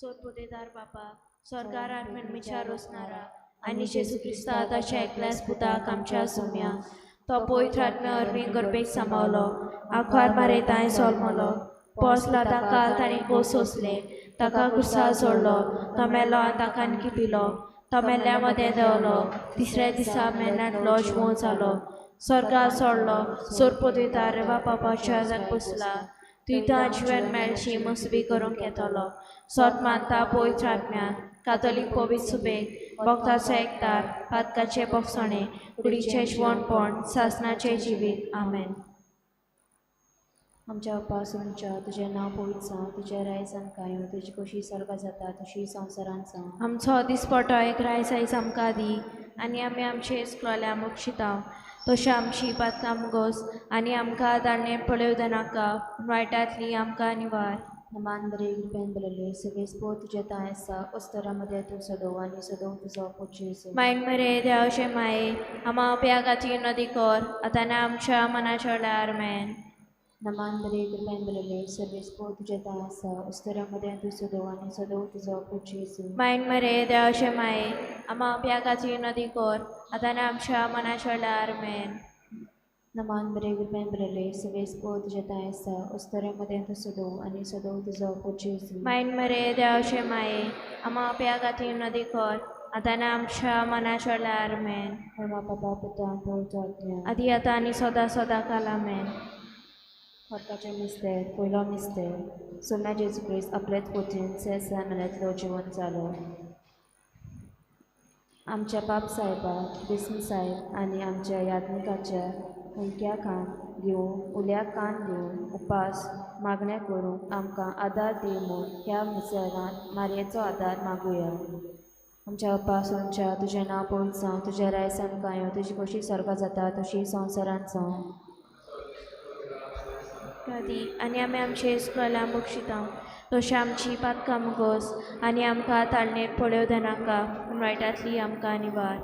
सोदपुतेदार बापा सरकार आत्मेच्या रोसणारा आनी जेजू क्रिस्ता ताच्या एकल्याच पुताक आमच्या सुम्या तो पवित्र आत्म्या वरवीं गर्भेक सांबावलो आखार मारे तांय सोलमलो पोसला ताका ताणें कोस सोंसले ताका कुर्सा सोडलो तो मेलो आनी ताका किपिलो तो मेल्ल्या मदें देंवलो तिसऱ्या दिसा मेल्ल्यांतलो जिवो जालो स्वर्गार सोडलो सोरपोतेदार रेवा बापाच्या जाग बसला तुयतां जिवन मेळची मसबी करूंक येतलो सोत मानता पवित्र आत्म्या कातोलीक पवित्र सुबेक भक्ताचो एकतार पातकाचे बोगसणे कुडीचें जिवणपण सासनाचें जिवीत आमेन. आमच्या अप्पा तुमच्या तुजें नांव पवित्र जावं, तुजें रायज आमकां येवं, तुजी खोशी स्वर्गा जाता तशी संवसारांत जावं. आमचो दिसपटो एक रायस आयज आमकां दी आनी आमी आमचे इस्कोल्या मोक्षिता तशें आमची पातकां मुगोस आनी आमकां दाडणें पळोवं नाका वायटांतली आमकां निवार. मान बरे कृपेन बरले सगळे स्पोत तुजे तांय आसा अस्तरा मदें तूं सदोव आनी सदोव तुजो पूत जेजू. मायन मरे देवाचे माये आमा आपल्या खातीर नदी कर आतां आनी आमच्या मनाच्या वेळार आमेन. नमान बरे कृपेन बरले सगळे स्पोत तुजे तांय आसा अस्तरा मदें तूं सदोव आनी सदोव तुजो पूत जेजू. मायन मरे देवाचे माये आमा आपल्या खातीर नदी कर आतां आनी आमच्या मनाच्या वेळार आमेन. नमान बरे कृपेन बरले सगळे स्पोत तुजे तांय आसा अस्तरा मदें तूं सदोव आनी सदोव तुजो पूत जेजू. मायन मरे देवाचे माये आमा आपल्या खातीर नदी कर आतां आनी आमच्या मनाच्या वेळार आमेन. मा बाबा पुता पवित्र आत्म्या आदी आतां आनी सदां सदां काल आमेन. फरकाचें मिस्तेर पयलो मिस्तेर सोम्या जेजू क्रिस्त आपलेच पोथयेन सेस मेल्यांतलो जिवन जालो. आमच्या बाप साहेबा बिस्म साहेब आनी आमच्या याज्ञिकाच्या उणक्या कान दिवं उल्या कान दिवन उपास मागणें करूंक आमकां आदार दी म्हूण ह्या मिसरांत मारयेचो आदार मागुया. आमच्या अप्पा सोमच्या तुजें नांव पवित्र जावं, तुजें रायस आमकां येवं, तुजी खोशी स्वर्गा जाता तशी संवसारांत जावं. आनी आमी आमचे इस्कोला मोक्षिता तशें आमची पातकां मुगोस आनी आमकां ताळणेर पळोवं नाका पूण वायटांतली आमकां निवार.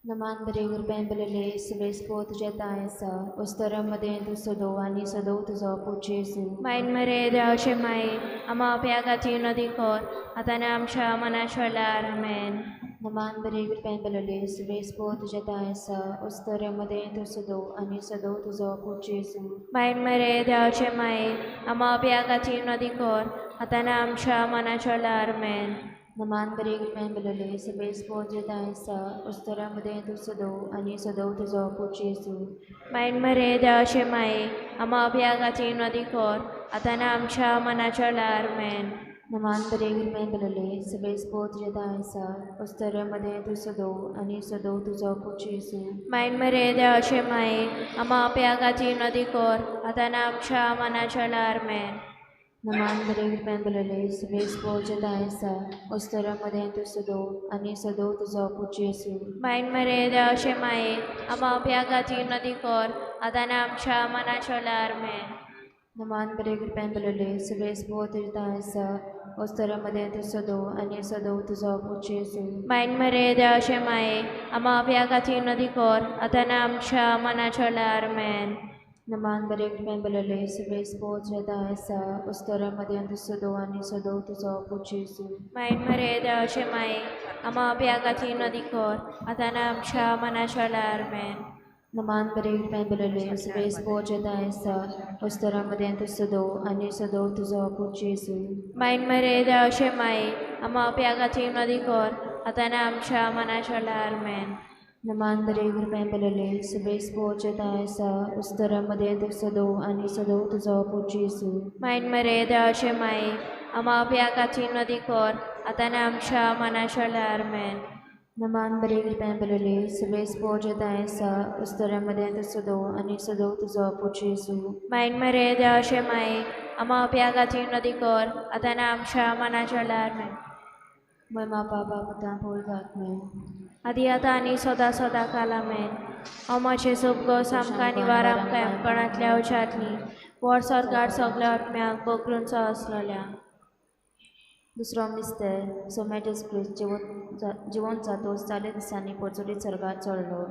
नमान बरे कृपेन बरले सगळे स्पोत तुजे तांय आसा अस्तरा मदें तूं सदोव आनी सदोव तुजो पूत जेजू. मायन मरे देवाचे माये आमा आपल्या खातीर नदी कर आतां आनी आमच्या मनाच्या वेळार आमेन. नमान बरे कृपेन बरले सगळे स्पोत तुजे तांय आसा अस्तरा मदें तूं सदोव आनी सदोव तुजो पूत जेजू. मायन मरे देवाचे माये आमा आपल्या खातीर नदी कर आतां आनी आमच्या मनाच्या वेळार आमेन. नमान बरे कृपेन बरले सगळे स्पोत तुजे तांय आसा अस्तरा मदें तूं सदोव आनी सदोव तुजो पूत जेजू. मायन मरे देवाचे माये आमा आपल्या खातीर नदी कर आतां आनी आमच्या मनाच्या वेळार आमेन. नमान बरे कृपेन बरले सगळे स्पोत तुजे तांय आसा अस्तरा मदें तूं सदोव आनी सदोव तुजो पूत जेजू. मायन मरे देवाचे माये आमा आपल्या खातीर नदी कर आतां आनी आमच्या मनाच्या वेळार आमेन. नमान बरे कृपेन बरले सगळे स्पोत तुजे तांय आसा अस्तरा मदें तूं सदोव आनी सदोव तुजो पूत जेजू. मायन मरे देवाचे माये आमा आपल्या खातीर नदी कर आतां आनी आमच्या मनाच्या वेळार आमेन. नमान बरे कृपेन बरले सगळे स्पोत तुजे तांय आसा अस्तरा मदें तूं सदोव आनी सदोव तुजो पूत जेजू. मायन मरे देवाचे माये आमा आपल्या खातीर नदी कर आतां आनी आमच्या मनाच्या वेळार आमेन. नमान बरे कृपेन बरले सगळे स्पोत तुजे तांय आसा अस्तरा मदें तूं सदोव आनी सदोव तुजो पूत जेजू. मायन मरे देवाचे माये आमा आपल्या खातीर नदी कर आतां आनी आमच्या मनाच्या वेळार आमेन. नमान बरे कृपेन बरले सगळे स्पोत तुजे तांय आसा अस्तरा मदें तूं सदोव आनी सदोव तुजो पूत जेजू. मायन मरे देवाचे माये आमा आपल्या खातीर नदी कर आतां आनी आमच्या मनाच्या वेळार आमेन. नमान बरे कृपेन बरले सगळे स्पोत तुजे तांय आसा अस्तरा मदें तूं सदोव आनी सदोव तुजो पूत जेजू. मायन मरे देवाचे माये आमा आपल्या खातीर नदी कर आतां आनी आमच्या मनाच्या वेळार आमेन. नमान बरे कृपेन बरले सगळे स्पोत तुजे तांय आसा अस्तरा मदें तूं सदोव आनी सदोव तुजो पूत जेजू. मायन मरे देवाचे माये आमा आपल्या खातीर नदी कर आतां आनी आमच्या मनाच्या वेळार आमेन. महिमा बाबा पुता पवित्र आत्म्या आदी आतां आनी सदां सदां काल आमेन. अमाचे सोबगोस आमकां निवार आमकां यमकणांतल्या उज्यांतली व्हड सरकार सगल्या आत्म्याक बगरून आसलेल्या. दुसरो मिस्तेर सोम्या जेजू क्रिस्त जिवन जातोच 40 दिसांनी पोरचोलीत स्वर्गात चडलो.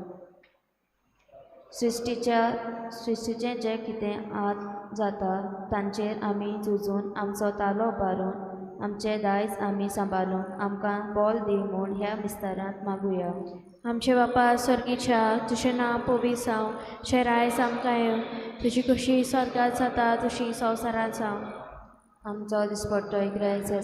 सृश्टीचें जें कितें आत जाता तांचेर आमी झुजून आमचो तालो उबारून आमचे दायज आमी सांबाळूंक आमकां बोल दी म्हूण ह्या विस्तारांत मागुया. आमचे बापा स्वर्गीच्या तुजें नांव पवित्र जावं, तुजें रायज आमकां येवं, तुजी खोशी स्वर्गांत जाता तशी संवसारांत जावं. आमचो दिसपट्टो एक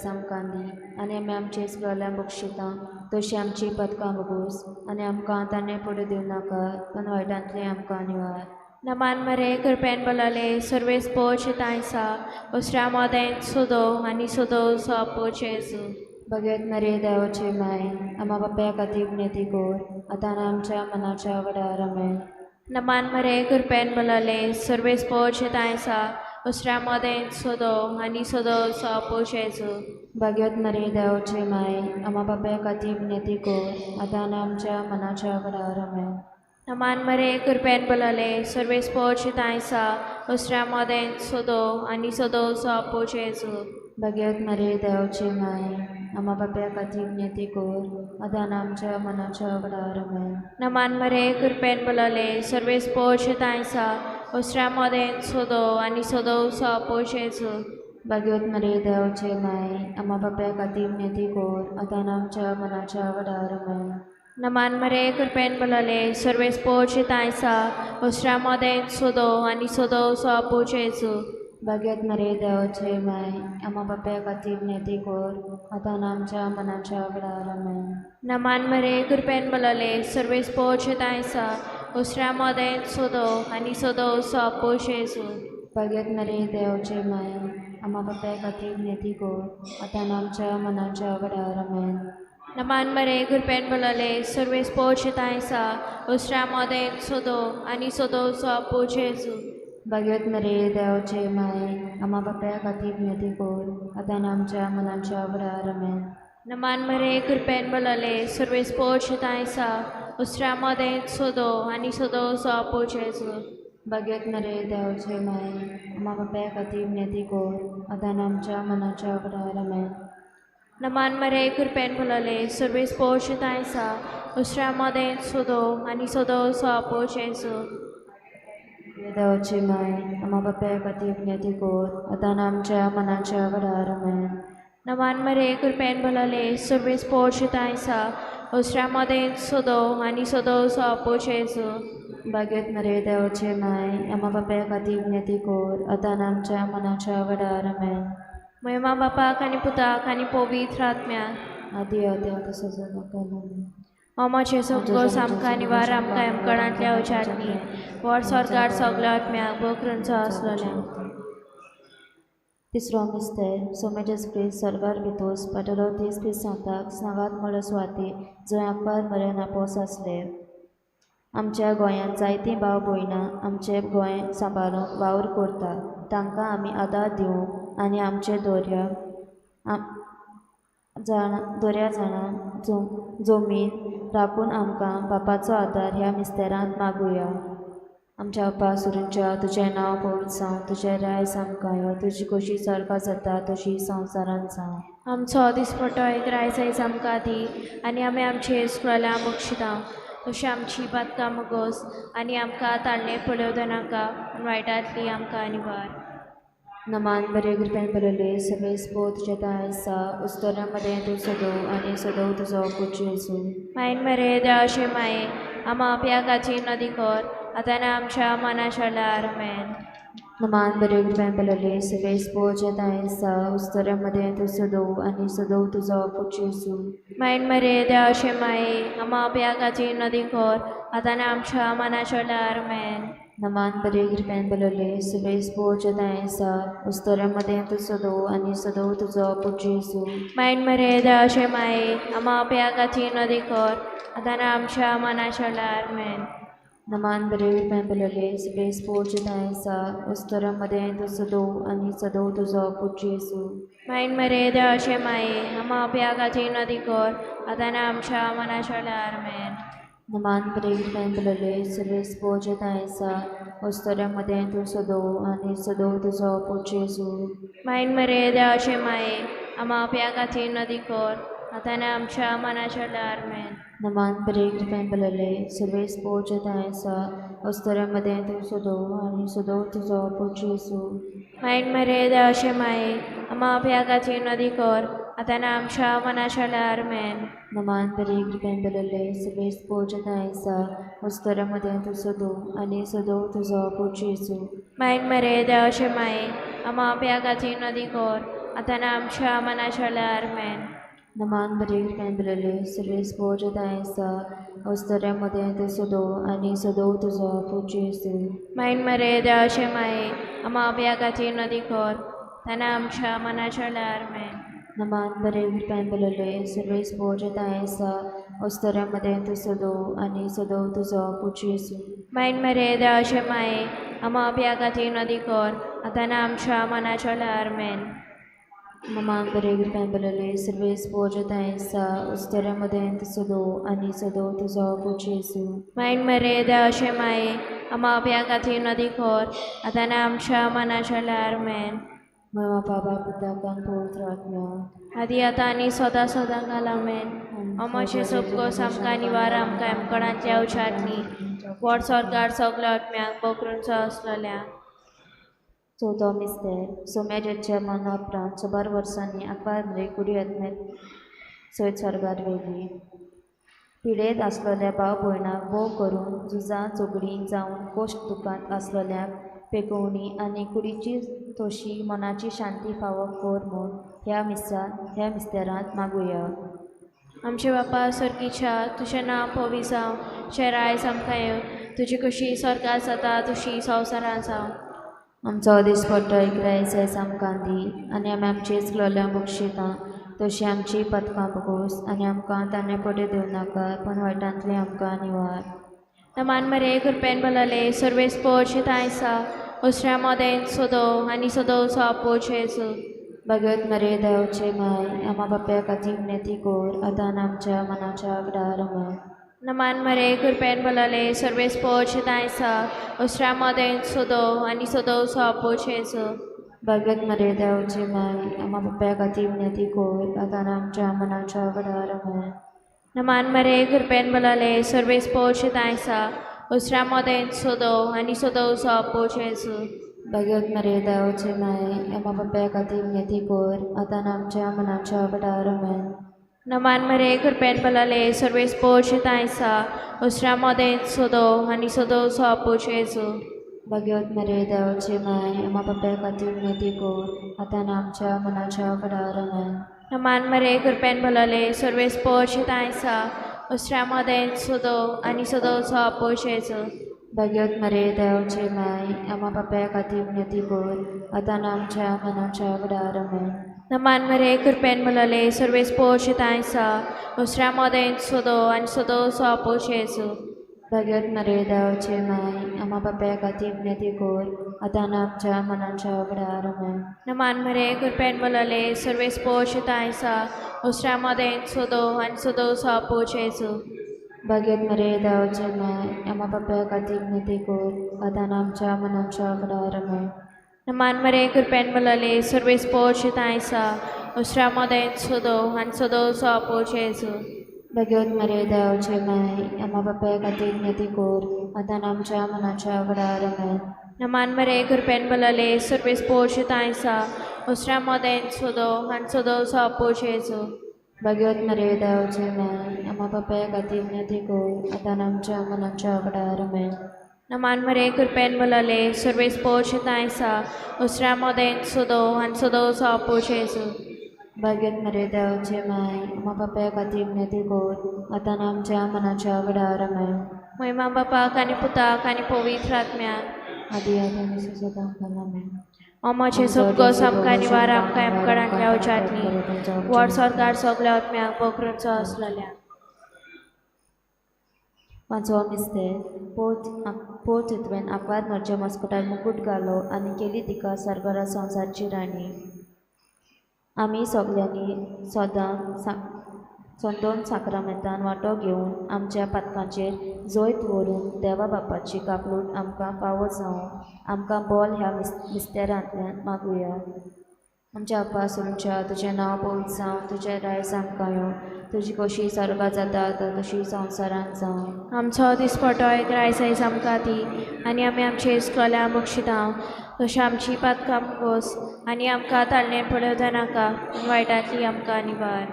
आमकां दी आनी आमी आमचे सगळ्या बक्षितां तशी आमची पदकां बगूस आनी आमकां ताणें पडू दिवं नाका पूण वायटांतलें आमकां निवार. नमान मरे कृपेन बोलाले सर्वेस पोच तांसा उसरा मोदें सुदो आनी सुदो सो पोच येसू. भगवत मरे देवाचे माय आमा बाप्या खातीर विनंती कर आतां आमच्या मनाच्या वडार. आमेन. नमान मरे कृपेन बोलाले सर्वेस पोच तांसा उसरा मोदें सुदो आनी सुदो सो पोच येसू. भगवत मरे देवाचे माय आमा बाप्या खातीर विनंती कर आतां आमच्या मनाच्या वडार. आमेन. नमान मरे कृपेन बोलाले सर्वेस पोच तांसा उसरा मोदें सुदो आनी सुदो सो पोच येसू. भगवत मरे देवाचे माय आमा बाप्या खातीर विनंती कर आतां आमच्या मनाच्या वडार. आमेन. नमान मरे कृपेन बोलाले सर्वेस पोच तांसा उसरा मोदें सुदो आनी सुदो सो पोच येसू. भगवत मरे देवाचे माय आमा बाप्या खातीर विनंती कर आतां आमच्या मनाच्या वडार. आमेन. नमान मरे कृपेन बोलाले सर्वेस पोच तांसा उसरा मोदें सुदो आनी सुदो सो पोच येसू. भगवत मरे देवाचे माय आमा बाप्या खातीर विनंती कर आतां आमच्या मनाच्या वडार. आमेन. नमान मरे कृपेन बोलाले सर्वेस पोच तांसा उसरा मोदें सुदो आनी सुदो सो पोच येसू. भगवत मरे देवाचे माय आमा बाप्या खातीर विनंती कर आतां आमच्या मनाच्या वडार. आमेन. नमान मरे कृपेन बोलाले सर्वेस पोच तांसा उसरा मोदें सुदो आनी सुदो सो पोच येसू. भगवत मरे देवाचे माय आमा बाप्या खातीर विनंती कर आतां आमच्या मनाच्या वडार. आमेन. नमान मरे कृपेन बोलाले सर्वेस पोच तांसा उसरा मोदें सुदो आनी सुदो सो पोच येसू. भगवत मरे देवाचे माय आमा बाप्या खातीर विनंती कर आतां आमच्या मनाच्या वडार. आमेन. नमान मरे कृपेन बोलाले सर्वेस पोच तांसा उसरा मोदें सुदो आनी सुदो सो पोच येसू. देवाचे माय आमा बाप्या खातीर विनंती कर आतां आमच्या मनाच्या वडार. आमेन. नमान मरे कृपेन बोलाले सर्वेस पोच तांसा उसरा मोदें सुदो आनी सुदो सो पोच येसू. भगवत मरे देवाचे माय आमा बाप्या खातीर विनंती कर आतां आमच्या मनाच्या वडार. आमेन. महिमा बापाक आनी पुताक आनी पवित्र आत्म्याक आदी आदी तसोच आमेन. मामाचे सगळो आमकां निवार आमकां एमकणांतल्या उचारणी व्हड स्वर्गार सगळ्या आत्म्याक बोकरूंचो आसलोल्या. तिसरो मिस्तेर सोमेजस क्रिस्त स्वर्गार भितोस पाटलो तीस पीस सांताक सांगात म्हळ्यो सुवाती जंय आपार मरण आपोस आसले. आमच्या गोंयांत जायतीं भाव भयणां आमचें गोंय सांबाळूंक वावर करता. तांकां आमी आदार दिवंक आनी आमचे दर्या दर्या जाणां जमीन राखून आमकां बापाचो आदार ह्या मिस्तेरांत मागुया. आमच्या बापा सुरूंच्या तुजें नांव पवित्र जावं, तुजें रायज आमकां यो, तुजी खोशी स्वर्गांत जाता तशी संवसारांत जावं. आमचो दिसपट्टो एक रायज आयज आमकां दी आनी आमी आमचे स्कुलां बक्षिता तशी आमची पातकां मगोस आनी आमकां ताळणे पळोवं नाका पूण वायटांतली आमकां निवार. नमान बरे कृपेन बरयले सगळे पो तुजें दाय आसा उस्तोऱ्या मदें तूं सदोव आनी सदोव तुजो पूत जेजू. मायन मरे देवाचे माये आमा आपल्या खातीर नदी कर आतां आमच्या मनाच्या वेळार. आमेन. नमान बरे कृपेन बरयले सगळे पो तुजें दाय आसा उस्तोऱ्या मदें तूं सदोव आनी सदोव तुजो पूत जेजू. मायन मरे देवाचे माये आमा आपल्या खातीर नदी कर आतां आमच्या मनाच्या वेळार. आमेन. नमान बरे कृपेन बरयले सगळे पो तुजें दाय आसा उस्तोऱ्या मदें तूं सदोव आनी सदोव तुजो पूत जेजू. मायन मरे देवाचे माये आमा आपल्या खातीर नदी कर आतां आमच्या मनाच्या वेळार. आमेन. नमान बरे कृपेन बरयले सगळे पो तुजें दाय आसा उस्तोऱ्या मदें तूं सदोव आनी सदोव तुजो पूत जेजू. मायन मरे देवाचे माये आमा आपल्या खातीर नदी कर आतां आमच्या मनाच्या वेळार. आमेन. नमान बरे कृपेन बरयले सगळे पो तुजें दाय आसा उस्तोऱ्या मदें तूं सदोव आनी सदोव तुजो पूत जेजू. मायन मरे देवाचे माये आमा आपल्या खातीर नदी कर आतां आमच्या मनाच्या वेळार. आमेन. नमान बरे कृपेन बरयले सगळे पो तुजें दाय आसा उस्तोऱ्या मदें तूं सदोव आनी सदोव तुजो पूत जेजू. मायन मरे देवाचे माये आमा आपल्या खातीर नदी कर आतां आमच्या मनाच्या वेळार आमेन. नमान बरी कृपेन भरलेले सर्वेस पोजताय आसा उस्तोऱ्या मदें तूं सदो आनी सदो तुजो पूत जेजू. मायन मरे देवाचे माये आमा आपल्या खातीर नदी कर आतां आमच्या मनाच्या वेळार आमेन. नमान बरी कृपेन भरलेले सर्वेस पोजताय आसा उस्तोऱ्या मदें तूं सदो आनी सदो तुजो पूत जेजू. मायन मरे देवाचे माये आमा आपल्या खातीर नदी कर आतां आमच्या मनाच्या वेळार आमेन. नमान बरे कृपेन भरलेले सर्वेस पोजताय आसा उस्तोऱ्या मदें तूं सदो आनी सदो तुजो पूत जेजू. मायन मरे देवाचे माये आमा आपल्या खातीर नदी कर आतां आमच्या मनाच्या वेळार आमेन. नमान बरे कृपेन भरलेले सर्वेस पोजताय आसा उस्तोऱ्या मदें तूं सदो आनी सदो तुजो पूत जेजू. मायन मरे देवाचे माये आमा आपल्या खातीर नदी कर आतां आमच्या मनाच्या वेळार आमेन. महिमा बाबा पुताक आनी पवित्र आत्म्याक आदी आतां आनी सदां सदां काल आमेन. अमाचे सबगोस आमकां निवार आमकां एमकणांतल्या उचारणी व्हड सरकार सगल्या आत्म्यांक बोकरूंचो आसलेल्या. चवथो मिस्तेर सोम्याच्या मरणा उपरांत सुमार वर्सांनी आंकवार मरे कुडी आत्म्यात सयत स्वर्गार व्हेली. पिडेंत आसलेल्या भाव भयणांक भोव करून झुजां झगडीं जावन कोश्ट दुखांत आसलेल्यांक पेकोवणी आनी कुडीची तशी मनाची शांती फावो कर म्हूण ह्या ह्या मिस्तेरांत मागुया. आमचे बापा सर्गीच्या तुजें नांव पवी जावं, तुजें रायज आमकां येवं, तुजी कशी स्वर्गार जाता तशी संवसारांत जावं. आमचो दिसपट्टो एक रायस आयज आमकां दी आनी आमी आमची चुकलोल्यांक बक्षिता तशी आमची पथकां बगोस आनी आमकां ताणें पटे दिवं नाका पूण वायटांतलें आमकां निवार. नमान मरे कृपेन भरलेले सर्वेस पोर आसा उसऱ्या मदें सदो आनी सदोचो आपोच जेजू. भगवत मरे देवचे माय आमा बाप्या खातीर विनंती कर आतां आमच्या मनाच्या वेळार आमेन. नमान मरे कृपेन भरलेले सर्वेस पोर आसा उसऱ्या मदें सदो आनी सदोचो आपोच जेजू. भगवत मरे देवचे माय आमा बाप्या खातीर विनंती कर आतां आमच्या मनाच्या वेळार आमेन. नमान मरे कृपेन भरलेले सर्वेस पोर आसा उसऱ्या मदें सदो आनी सदोचो आपोच जेजू. भगवत मरे देवचे माय आमा बाप्या खातीर विनंती कर आतां आमच्या मनाच्या वेळार आमेन. नमान मरे कृपेन भरलेले सर्वेस पोर आसा उसऱ्या मदें सदो आनी सदोचो आपोच जेजू. भगवत मरे देवचे माय आमा बाप्या खातीर विनंती कर आतां आमच्या मनाच्या वेळार आमेन. नमान मरे कृपेन भरलेले सर्वेस पोर आसा उसऱ्या मदें सदो आनी सदोचो आपोच जेजू. भगवत मरे देवचे माय आमा बाप्या खातीर विनंती कर आतां आमच्या मनाच्या वेळार आमेन. नमान मरे कृपेन भरलेले सर्वेस पोर आसा उसऱ्या मदें सदो आनी सदोचो आपोच जेजू. भगवत मरे देवचे माय आमा बाप्या खातीर विनंती कर आतां आमच्या मनाच्या वेळार आमेन. नमान मरे कृपेन भरलेले सर्वेस पोर आसा उसऱ्या मदें सदो आनी सदोचो आपोच जेजू. भगवत मरे देवचे माय आमा बाप्या खातीर विनंती कर आतां आमच्या मनाच्या वेळार आमेन. नमान मरे कृपेन भरलेले सर्वेस पोर आसा उसऱ्या मदें सदो आनी सदोचो आपोच जेजू. भगवत मरे देवचे माय आमा बाप्या खातीर विनंती कर आतां आमच्या मनाच्या वेळार आमेन. नमान मरे कृपेन भरलेले सर्वेस पोर आसा उसऱ्या मदें सदो आनी सदोचो आपोच जेजू. भगवत मरे देवचे माय आमा बाप्या खातीर विनंती कर आतां आमच्या मनाच्या वेळार आमेन. नमान मरे कृपेन भरलेले सर्वेस पोर आसा उसऱ्या मदें सदो आनी सदोचो आपोच जेजू. भगवत मरे देवचे माय आमा बाप्या खातीर विनंती कर आतां आमच्या मनाच्या वेळार आमेन. महिमा बापाक आनी पुताक आनी पवित्र आत्म्याक आदी आतां आनी सदां काल आमेन. अमाचे सबगोस आमकां निवार आमकां एमकणांतल्या उचारणी व्हड सरकार सगल्या आत्म्यांक बोकरूंचो आसलेल्या. पांचवो मिस्तेर पोर चितवेन आंकवार मरच्या मस्कटार मुकूट घालो आनी केली तिका सर्गारा संवसारची राणी. आमी सगल्यांनी सदां संदोन साक्रामेंतान वांटो घेवन आमच्या पातकांचेर जैत व्हरून देवा बापाची काकलूट आमकां फावो जावं आमकां बोल ह्या मिस्तेरांतल्यान मागुया. आमच्या आप्पा सुमच्या तुजें नांव पवित्र जावं, तुजें रायज आमकां येवं, तुजी कशी स्वर्गात जाता तशी संवसारांत जावं. आमचो दिसपटो एक रायज आयज आमकां दी आनी आमी आमचे इस्कोल्या बक्षिता तशें आमची पातकां मुगोस आनी आमकां ताळणेर पळोवं नाका पूण वायटांतली आमकां निवार.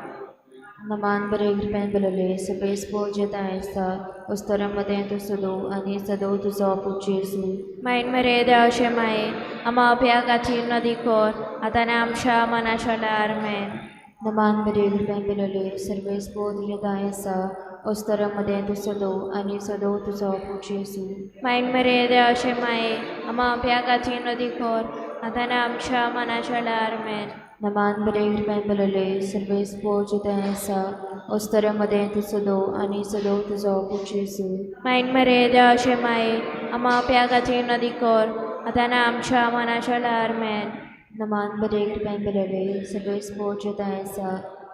नमान बरे कृपेन भरलेले सर्वेस्पोर जेतां आसता उस्तोऱ्या मदें तूं सदो आनी सदो तुजो पूत जेजू. मायन मरे देवाचे माये आमा अभ्या खातीर नदी कोर आतां आनी आमच्या मनाच्या वेळार आमेन. नमान बरे कृपेन भरलेले सर्वेस्पोर जेतां आसा उस्तोऱ्या मदें तूं सदो आनी सदो तुजो पूत जेजू. मायन मरे देवाचे माये आमा अभ्या खातीर नदी कोर आतां आनी आमच्या मनाच्या वेळार आमेन. नमान बरे कृपेन भरलेले सर्वेस्पोर जेतां आसा उस्तोऱ्या मदें तूं सदो आनी सदो तुजो पूत जेजू. मायन मरे देवाचे माये आमा अभ्या खातीर नदी कोर आतां आनी आमच्या मनाच्या वेळार आमेन. नमान बरे कृपेन भरलेले सर्वेस्पोर जेतां आसा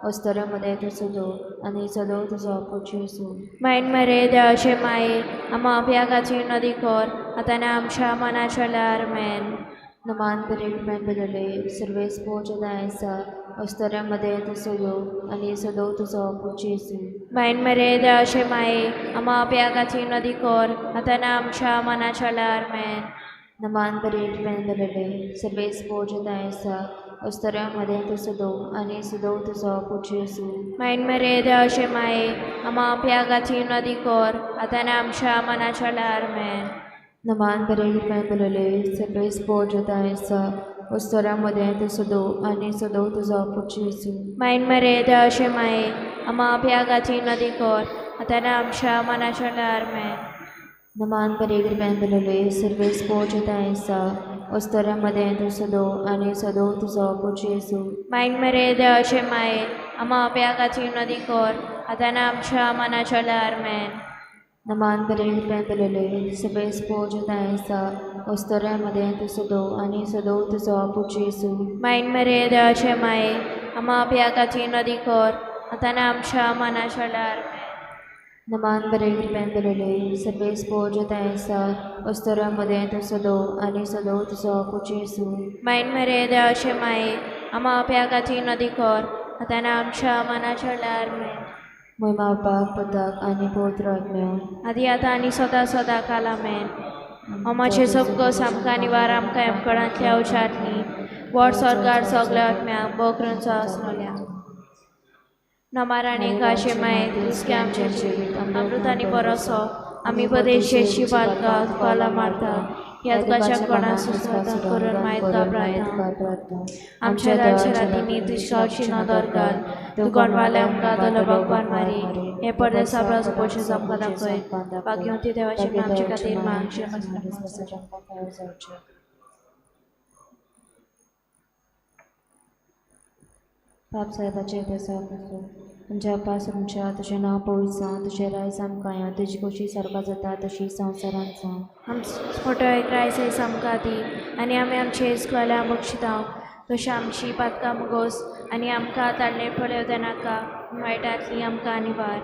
उस्तोऱ्या मदें तूं सदो आनी सदो तुजो पूत जेजू. मायन मरे देवाचे माये आमा अभ्या खातीर नदी कोर आतां आनी आमच्या मनाच्या वेळार आमेन. नमान बरे कृपेन भरलेले सर्वेस्पोर जेतां आसा उस्तोऱ्या मदें तूं सदो आनी सदो तुजो पूत जेजू. मायन मरे देवाचे माये आमा अभ्या खातीर नदी कोर आतां आनी आमच्या मनाच्या वेळार आमेन. नमान बरे कृपेन भरलेले सर्वेस्पोर जेतां आसा उस्तोऱ्या मदें तूं सदो आनी सदो तुजो पूत जेजू. मायन मरे देवाचे माये आमा अभ्या खातीर नदी कोर आतां आनी आमच्या मनाच्या वेळार आमेन. नमान बरे कृपेन भरलेले सर्वेस्पोर जेतां आसा उस्तोऱ्या मदें तूं सदो आनी सदो तुजो पूत जेजू. मायन मरे देवाचे माये आमा अभ्या खातीर नदी कोर आतां आनी आमच्या मनाच्या वेळार आमेन. नमान बरे कृपेन भरलेले सर्वेस्पोर जेतां आसा उस्तोऱ्या मदें तूं सदो आनी सदो तुजो पूत जेजू. मायन मरे देवाचे माये आमा अभ्या खातीर नदी कोर आतां आनी आमच्या मनाच्या वेळार आमेन. नमान बरे कृपेन भरलेले सर्वेस्पोर जेतां आसा उस्तोऱ्या मदें तूं सदो आनी सदो तुजो पूत जेजू. मायन मरे देवाचे माये आमा अभ्या खातीर नदी कोर आतां आनी आमच्या मनाच्या वेळार आमेन. नमान बरे कृपेन भरलेले सर्वेस्पोर जेतां आसा उस्तोऱ्या मदें तूं सदो आनी सदो तुजो पूत जेजू. मायन मरे देवाचे माये आमा अभ्या खातीर नदी कोर आतां आनी आमच्या मनाच्या वेळार आमेन. म्हय बापाक पुताक आनी पवित्र आत्म्याक आदी आतां आनी सदां सदां काल आमेन. अमाचे सबगोस आमकां निवार आमकां एमकडांतल्या उचारली वोट स्वर्गार सगल्या आत्म्याक बोकरूंचो आसलोल्या. नमाराणे काशे माये तुसके आमचे जिवीत अमृत आनी बरोसो आमी पदेशेची पातका तुकाला मारता ह्या तुकाच्या कोणा सुस्वाद करून मायत घाबरायता. आमच्या दाळच्या रातींनी तुजी नदर घाल तूं गोंडवाले आमकां दलो भगवान मारी हे परदेसा प्रास पोशें आमकां दाखय भाग्यवंती देवाचे आमचे खातीर मागचे. बाप साहेबाचे बेसाव तुमच्या पास तुमच्या तुजें नांव पवित्र जावं, तुजें रायज आमकां या, तुजी खोशी सारको जाता तशी संवसारांत जावं. आमचो मोटो एक रायस आयज आमकां दी आनी आमी आमचे इस्कोला बक्षिता तशें आमची पातकां मुगोस आनी आमकां ताडणे पळोवं नाका वायटांतली आमकां निवार.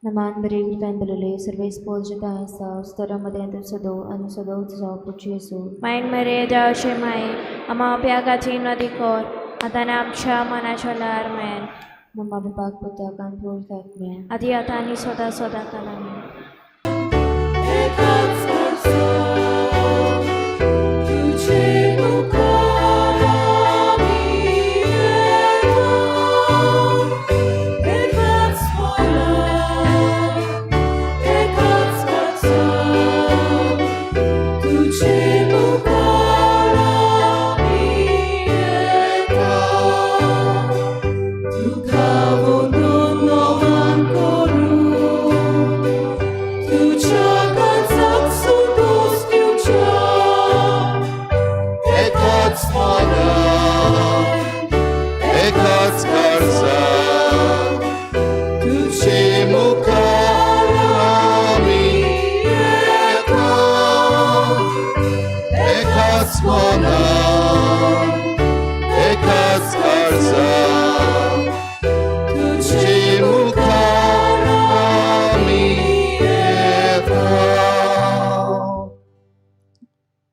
नमान बरे कृपेन भरलेले सर्वेस्पोर जेतां आसा उस्तोऱ्या मदें तूं सदो आनी सदो तुजो पूत जेजू. मायन मरे देवाचे माये आमा अभ्या खातीर नदी कोर आतां आनी आमच्या मनाच्या वेळार आमेन. मम्मा बापाक पुताक आनी पवित्र आत्म्याक आदी आतां आनी सदां सदां काल आमेन.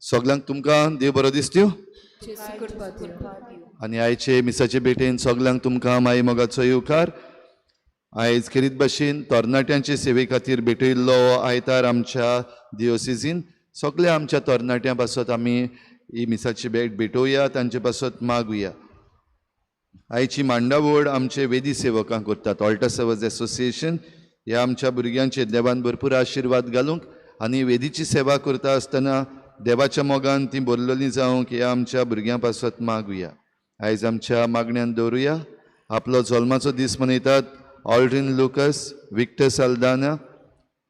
सगल्यांक तुमकां देव बरो दिसत्यो आनी आयचे मिसाचे भेटेन सगल्यांक तुमकां माई मोगाचो येवकार. आयज खेरीत भाशेन तरणाट्यांचे सेवे खातीर भेटयल्लो आयतार आमच्या दियोसिजीन सगल्या आमच्या तरणाट्यां पासत आमी ही मिसाची भेट भेटोवया, तांचे पासत मागुया. आयची मांडावळ आमचे वेदी सेवकांक करतात. ऑल्टर सर्वर्स एसोसिएशन ह्या आमच्या भुरग्यांचेर देवान भरपूर आशिर्वाद घालूंक आनी वेदीची सेवा करता आसतना देवाच्या मोगान ती बरलेली जावंक ह्या आमच्या भुरग्यां पासत मागुया. आयज आमच्या मागण्यान दवरुया. आपलो जल्माचो दीस मनयतात Aldrin Lucas, Victor Saldanha,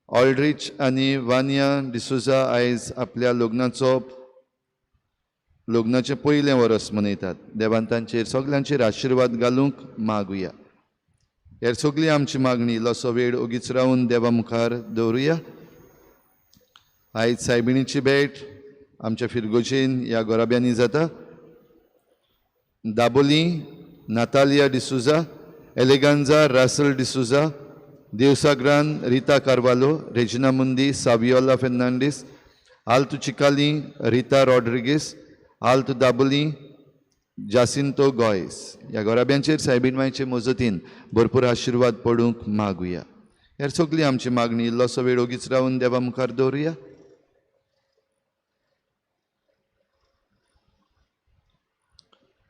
Aldrich आनी वानिया डिसोजा आयज आपल्या लग्नाचें पयलें वर्स मनयतात. देवान तांचेर सगल्यांचेर आशिर्वाद घालूंक मागुया. हेर सगळी आमची मागणी इल्लोसो वेळ ओगीच रावन देवा मुखार दवरुया. आयज सायबिणीची भेट आमच्या फिरगोजेन ह्या गोराब्यांनी जाता. Dabolim Natalia D'Souza, Eleganza Russell D'Souza, देवसाग्रान Rita Carvalho, Regina Mundi, Saviola Fernandes, Alto Chicalim Rita Rodrigues, Alto Dabolim Jacinto Goes. ह्या गोराब्यांचेर सायबीण मायचे मजतीन भरपूर आशिर्वाद पडूंक मागुया. हेर सगळी आमची मागणी इल्लोसो वेळ ओगीच रावन देवा मुखार दवरुया.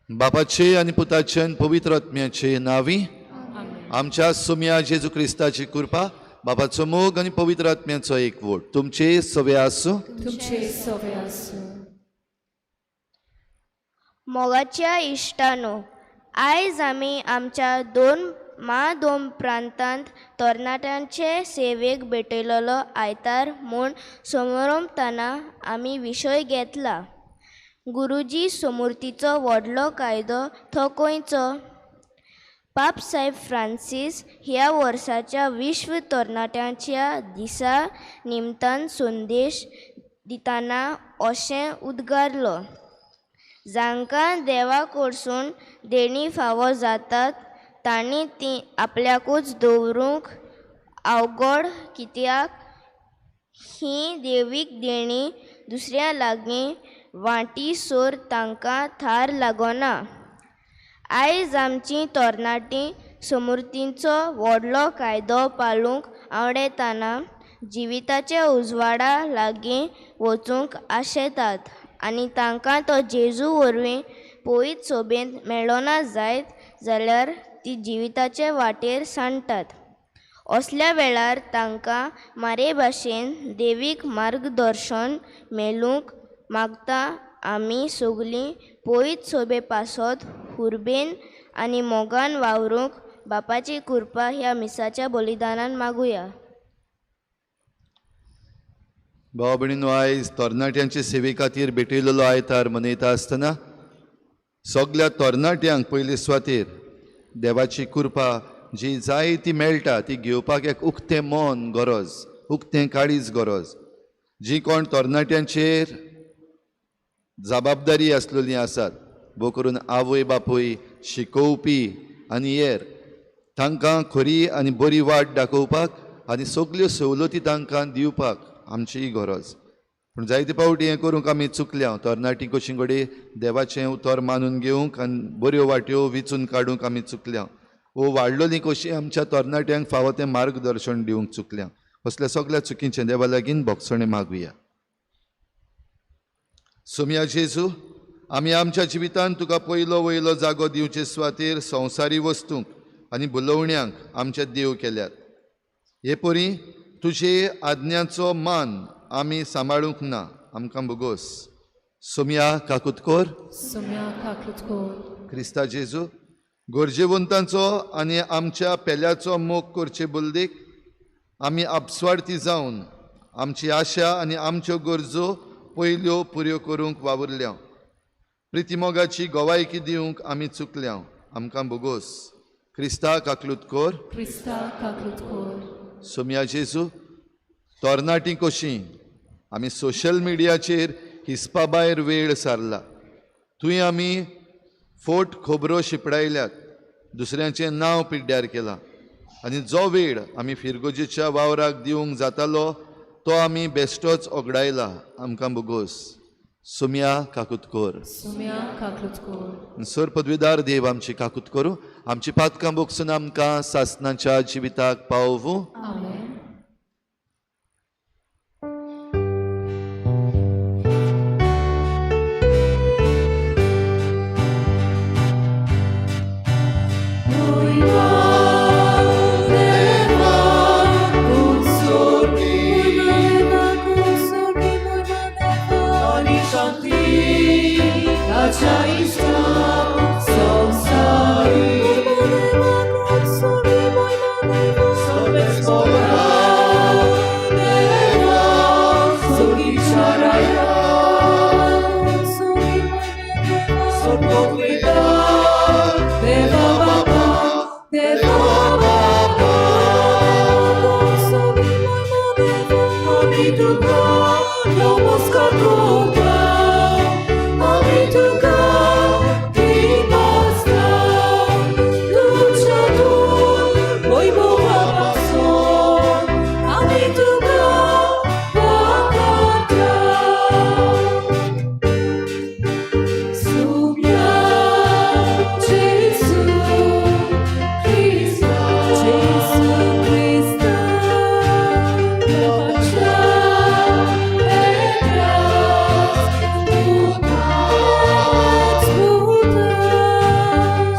बापाचे आनी पुताचे आनी पवित्र आत्म्याचे नांवी आमच्या सुम्या जेजू क्रिस्ताची कृपा, बापाचो मोग आनी पवित्र आत्म्याचो एकवट तुमचे सवे आसूं. तुमचे सवे आसूं. मोगाच्या इश्टानो, आयज आमी आमच्या दोन मा दोन प्रांतांत तरणाट्यांचे सेवेक भेटयलेलो आयतार म्हूण समरंभताना आमी विशय घेतला. गुरुजी समूर्तीचो व्हडलो कायदो तो खंयचो? पाप साहेब फ्रांसीस ह्या वर्साच्या विश्व तरणाट्यांच्या दिसा निमतान संदेश दितना अशें उद्गारलो, जांकां देवा कडसून देणी फावो जातात तांणी ती आपल्याकूच दवरूंक अवघड कित्याक ही देवीक देणी दुसऱ्या लागीं वांटी सोर तांकां थार लागना. आयज आमची तरणाटीं समूर्तींचो व्हडलो कायदो पाळूंक आवडयतना जिविताच्या उजवाडा लागीं वचूंक आशेतात आनी तांकां तो जेजू वरवीं पवित्र सोबेंत मेळना जायत जाल्यार ती जिविताचे वाटेर सांडटात. असल्या वेळार तांकां मारे भाशेन देवीक मार्गदर्शन मेळूंक मागता. आमी सगलीं पवित्र सोबे पासत हुर्बेन आनी मोगान वावरूंक बापाची कृपा ह्या मिसाच्या बलिदानान मागुया. भाव भयणीनो, आयज तरणाट्यांचे सेवे खातीर भेटयलेलो आयतार मनयता आसतना सगल्या तरणाट्यांक पयले सुवातेर देवाची कृपा जी जाय ती मेळटा ती घेवपाक एक उक्तें मन गरज, उक्तें काळीज गरज. जी कोण तरणाट्यांचेर जबाबदारी आसलेली आसात, भोव करून आवय बापूय, शिकोवपी आनी हेर, तांकां खरी आनी बरी वाट दाखोवपाक आनी सगल्यो सवलती तांकां दिवपाक आमची गरज. पूण जायते फावटी हें करूंक आमी चुकल्या. तरणाटी कशी कडेन देवाचें उतर मानून घेवंक आनी बऱ्यो वाट्यो विचून काडूंक आमी चुकल्या, वो वाडलोली कशी आमच्या तरणाट्यांक फावो तें मार्गदर्शन दिवंक चुकल्या. असल्या सगल्या चुकींचें देवा लागीं भोगसणें मागुया. सोमया जेजू, आमी आमच्या जिवितांत तुका पयलो वयलो जागो दिवचे सुवातेर संवसारी वस्तूंक आनी भुलोवण्यांक आमचे देव केल्यात. हे परी तुजे आज्ञाचो मान आमी सांबाळूंक ना, आमकां भोगोस. सोमया काकूत कर. सोम्या काकूत कर. क्रिस्ता जेजू, गरजेवंतांचो आनी आमच्या पेल्याचो मोग करचे बलदेक आमी आपस्वार्थी जावन आमची आशा आनी आमच्यो गरजो पयल्यो पुऱ्यो करूंक वावुरल्या. प्रितीमोगाची गवायकी दिवंक आमी चुकल्या, आमकां भोगोस. क्रिस्ता काकलूत कर. क्रिस्ता काकलूत कर. सोमया जेजू, तरणाटी कशी आमी सोशल मिडियाचेर हिसपा भायर वेळ सारला. थंय आमी फोट खबरो शिपडायल्यात, दुसऱ्यांचें नांव पिड्ड्यार केलां आनी जो वेळ आमी फिरगोजेच्या वावराक दिवंक जातालो तो आमी बेश्टोच ओगडायला. आमकां भोगोस. सोमया काकूत कर. सोम्या काकलूत कर. सर पदवीदार देव आमची काकूत करूं, आमची पातकां भोगसून आमकां सासनाच्या जिविताक पावोवूं. आमेन. बापा. आमी तुका नमस्कार करता, आमी तुका दिनासता. तुज्या तूं वैभवा पासून आमी तुका वाखाणता. Sumia Gesù Cristo, Gesù Cristo, faccia e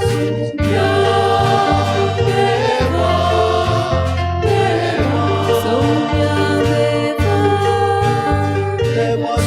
Sumia Deva, Deva, Sumia Deva, Deva,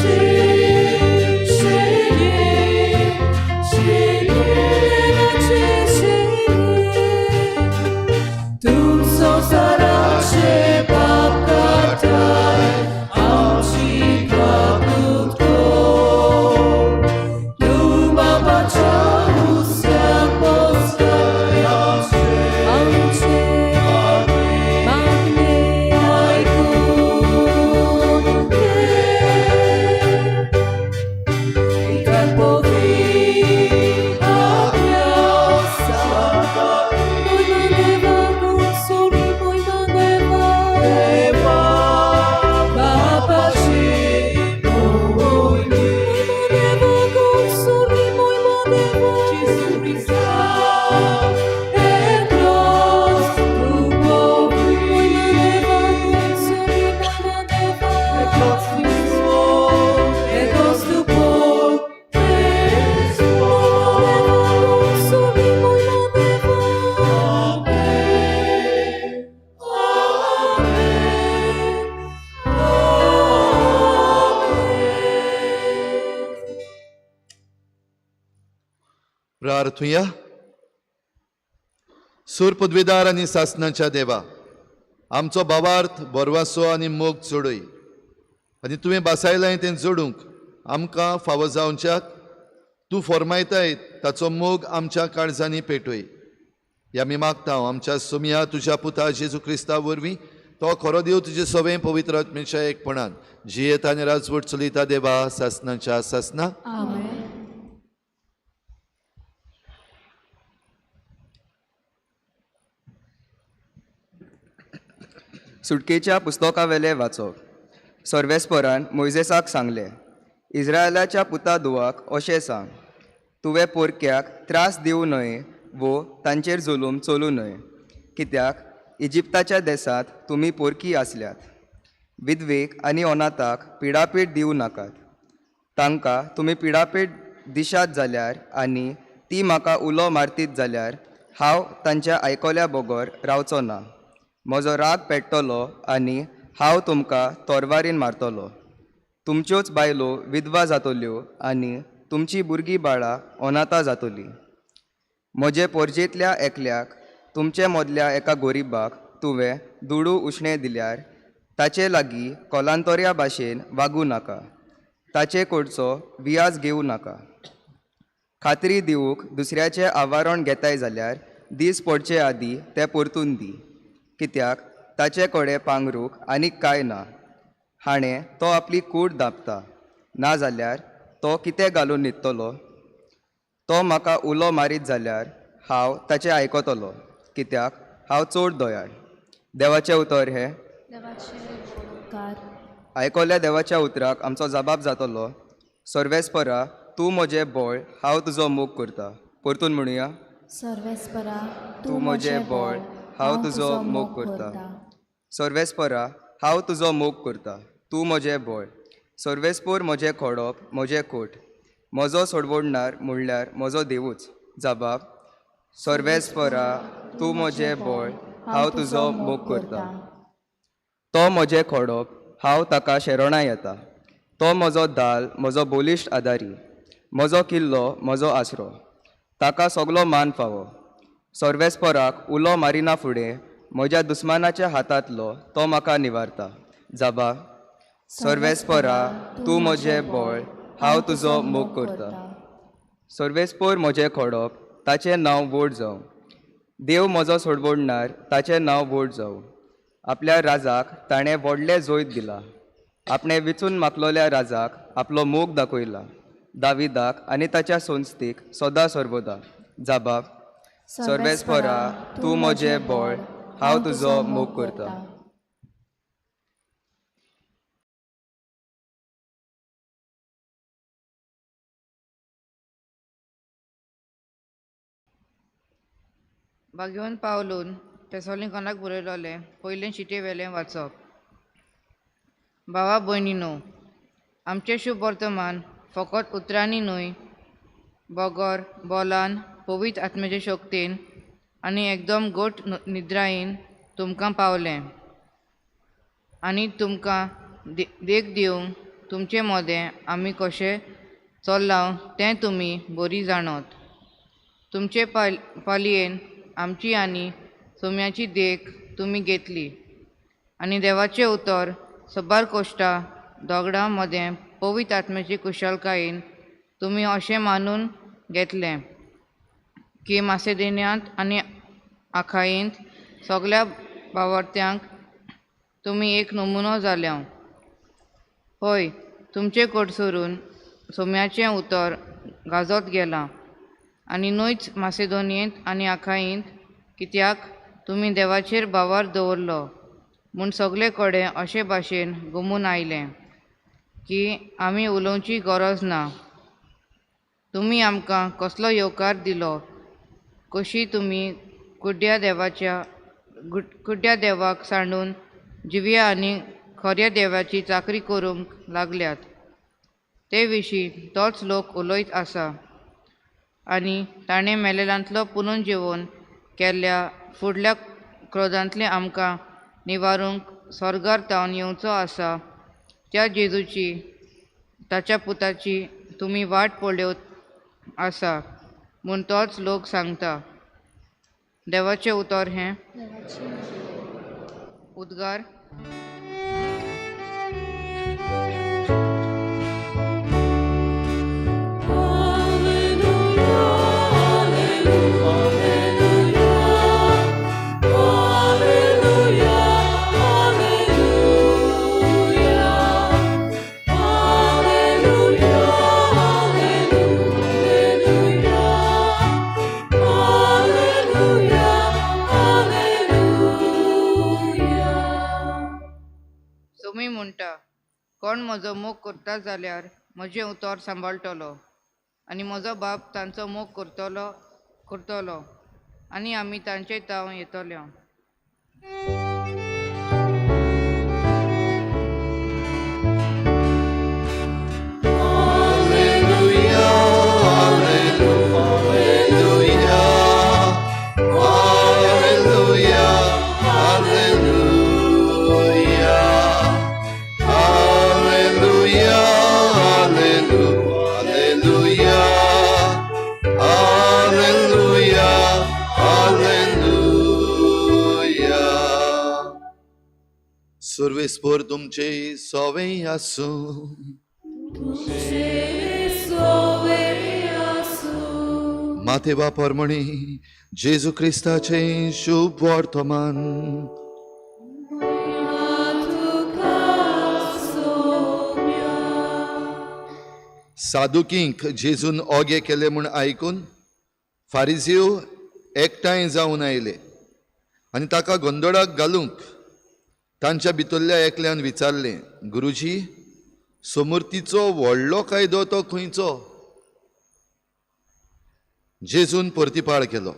प्रार्थुया. सूर पदवीदार आनी सासणाच्या देवा, आमचो भावार्थ बरवासो आनी मोग चडय आनी तुवें बासायलां तें जोडूंक आमकां फावो जावच्याक तूं फॉर्मायताय ताचो मोग आमच्या काळजांनी पेटय. ह्या आमी मागता आमच्या सोमया तुज्या पुता जेजू क्रिस्ता वरवीं, तो खरो देव तुजे सवें पवित्र आत्म्याच्या एकपणान जियेता आनी राजवट चलयता देवा सासणाच्या सासना. आमेन. सुटकेच्या पुस्तकावेलें वाचप. सर्वेस्परान मोयजेसाक सांगलें, इस्रायलाच्या पुता धुवाक अशें सांग, तुवें पोरक्याक त्रास दिवं न्हय वो तांचेर जुलूम चलूं न्हय, कित्याक इजिप्ताच्या देसांत तुमी पोरकी आसल्यात. विधवेक आनी अनाथाक पिडापीड दिवं नाकात. तांकां तुमी पिडापीड दिशात जाल्यार आनी ती म्हाका उलो मारतीत जाल्यार हांव तांच्या आयकल्या बगर रावचो ना. म्हजो राग पेट्टलो आनी हांव तुमकां तोरवारीन मारतलो. तुमच्योच बायलो विधवा जातल्यो आनी तुमचीं भुरगीं बाळां अनाथा जातलीं. म्हजे पोरजेंतल्या एकल्याक, तुमचे मदल्या एका गोरिबाक तुवें दुडू उश्णे दिल्यार ताचे लागीं कोलांतोऱ्या भाशेन वागूं नाका. ताचे कडचो वियाज घेवं नाका. खात्री दिवूंक दुसऱ्याचें आवारण घेताय जाल्यार दीस पडचे आदीं तें परतून दी, कित्याक ताचे कडेन पांगरूंक आनीक कांय ना. हाणें तो आपली कूड धांपता, नाजाल्यार तो कितें घालून न्हिदतलो? तो म्हाका उलो मारीत जाल्यार हांव ताचें आयकतलो, कित्याक हांव चड दयाळ. देवाचें उतर हें. देवाचे उपकार. आयकल्या देवाच्या उतराक आमचो जबाब जातलो. सर्वेस्परा, तूं म्हजें बळ, हांव तुजो मोग करता. परतून म्हणुया. सर्वेस्परा, तूं म्हजें बळ, हांव तुजो मोग करता. सर्वेस्परा, हांव तुजो मोग करता, तूं म्हजें बळ. सर्वेस्पोर म्हजें खोडप, म्हजें कोट, म्हजो सोडवडणार म्हणल्यार म्हजो देवूच. जबाब. सर्वेस्परा, तूं म्हजें बळ, हांव तुजो मोग करता. तो म्हजें खोडप, हांव ताका शरणां येता. तो म्हजो दाल, म्हजो बलिश्ट आदारी, म्हजो किल्लो, म्हजो आसरो. ताका सगलो मान फावो. सर्वेस्पराक उलो मारिना फुडें म्हज्या दुस्मानाच्या हातांतलो तो म्हाका निवारता. जाबा. सर्वेस्परा, तूं म्हजें बळ, हांव तुजो मोग करता. सर्वेस्पोर म्हजें खोडप, ताचें नांव व्हड जावं. देव म्हजो सोडवणणार ताचें नांव व्हड जावं. आपल्या राजाक ताणें व्हडलें जैत दिलां. आपणें विचून मागलोल्या राजाक आपलो मोग दाखयला. दाविदाक आनी ताच्या संस्थेक सदां सर्वदा. जाबाब सर्वेस्परा तूं म्हजें बळ, हांव तुजो मोग करतां. भाग्यवंत पावलून तेसोलिकोनाक बरयलोलें पयलें चिटये वेलें वाचप. भावा भयणीनो, आमचें शुभ वर्तमान फकत उतरांनी न्हय बगर बोलान पवित्र आत्म्याचे शक्तीन आनी एकदम घट निद्रायेन तुमकां पावलें आनी तुमकां देख दिवंक तुमचे मदें आमी कशें चल्लां तें तुमी बरी जाणत. तुमचे पालयेन आमची आनी सोम्याची देख तुमी घेतली आनी देवाचें उतर सबार कोश्टां दोगडां मदें पवित्र आत्म्याची कुशलकायेन तुमी अशें मानून घेतलें की मासेदेन्यांत आनी आखायेंत सगल्या बावर्त्यांक तुमी एक नमुनो जाल्या. हय, तुमचे कडसरून सोम्याचें उतर गाजत गेलां आनी न्हयच मासेदोनियेंत आनी आखायेंत, कित्याक तुमी देवाचेर भावार दवरलो म्हूण सगले कडेन अशे भाशेन गुमून आयलें की आमी उलोवची गरज ना. तुमी आमकां कसलो येवकार दिलो, कशी तुमी कुड्ड्या देवाच्या कुड्ड्या देवाक सांडून जिव्या आनी खऱ्या देवाची चाकरी करूंक लागल्यात ते विशीं तोच लोक उलयत आसा आनी ताणें मेलेलांतलो पुनून जिवोवन केल्ल्या फुडल्या क्रोधांतलें आमकां निवारूंक स्वर्गार तावन येवचो आसा त्या जेजूची ताच्या पुताची तुमी वाट पळोवत आसा म्हूण तोच लोक सांगता. देवाचें उतर हें उद्गार. सोमी म्हणटा, कोण म्हजो मोग करता जाल्यार म्हजें उतर सांबाळटलो आनी म्हजो बाप तांचो मोग करतलो आनी आमी तांचे ताव येतले. सर्वेस्पर तुमचे सोवे आसूं. माते बापरमणी जेजू क्रिस्ताचे शुभ वर्तमान. सादुकींक जेजून ओगे केले म्हूण आयकून फारिजीव एकठांय जावन आयले आनी ताका गोंदळाक घालूंक तांच्या भितरल्या एकल्यान विचारलें, गुरुजी, समूर्तीचो व्हडलो कायदो तो खंयचो? जेजून परतिपाळ केलो,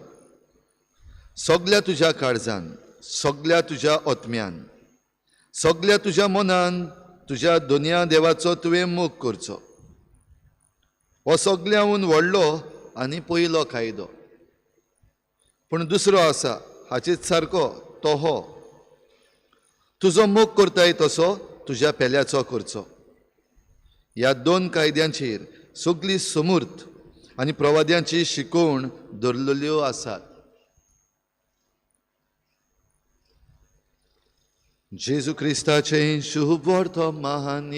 सगल्या तुज्या काळजान, सगल्या तुज्या आत्म्यान, सगल्या तुज्या मनान तुज्या दोनया देवाचो तुवें मोग करचो. हो सगल्याहून व्हडलो आनी पयलो कायदो. पूण दुसरो आसा हाचेच सारको, तो हो, तुजो मोग करताय तसो तुज्या पेल्याचो करचो. ह्या दोन कायद्यांचेर सगली समूर्त आनी प्रवाद्यांची शिकवण दवरलेल्यो आसात. जेजू क्रिस्ताचें शुभ वर्तमान.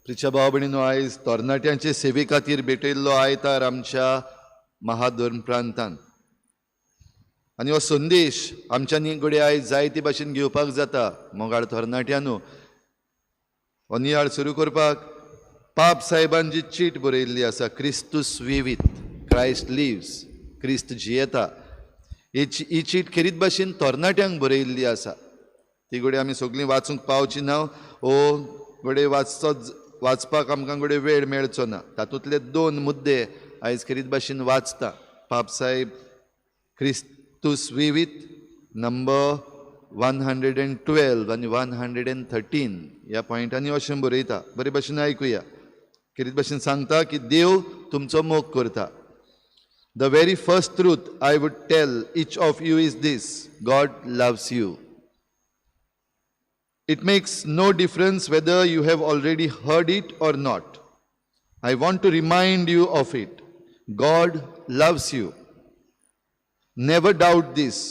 प्रिच्या भाव भयणीनो, आयज तरणाट्यांचे सेवे खातीर भेटयल्लो आयतार आमच्या महाधर्म प्रांतान आनी हो संदेश आमच्यांनी घडये आयज जायते भाशेन घेवपाक जाता. मोगाळ तरणाट्यांनो, हो नियाळ सुरू करपाक पाप साहेबान जी चीट बरयल्ली आसा, क्रिस्तूस विवीत, क्रायस्ट लिव्स, क्रिस्त जियेता, ही चीट खेरीत भाशेन तरणाट्यांक बरयल्ली आसा. ती घडये आमी सगळीं वाचूंक पावची ना ओ घडये वाचपाक आमकां घडये वेळ मेळचो ना. तातूंतले दोन मुद्दे आयज खेरीत भाशेन वाचता. पाप साहेब क्रिस्तूस विवीत नंबर 112 आनी 113 ह्या पॉयंटांनी अशें बरयता. बरे भाशेन आयकुया. खेरीत भाशेन सांगता की देव तुमचो मोग करता. The very first truth I would tell each of you is this: God loves you. It makes no difference whether you have already heard it or not. I want to remind you of it. God loves you. Never doubt this.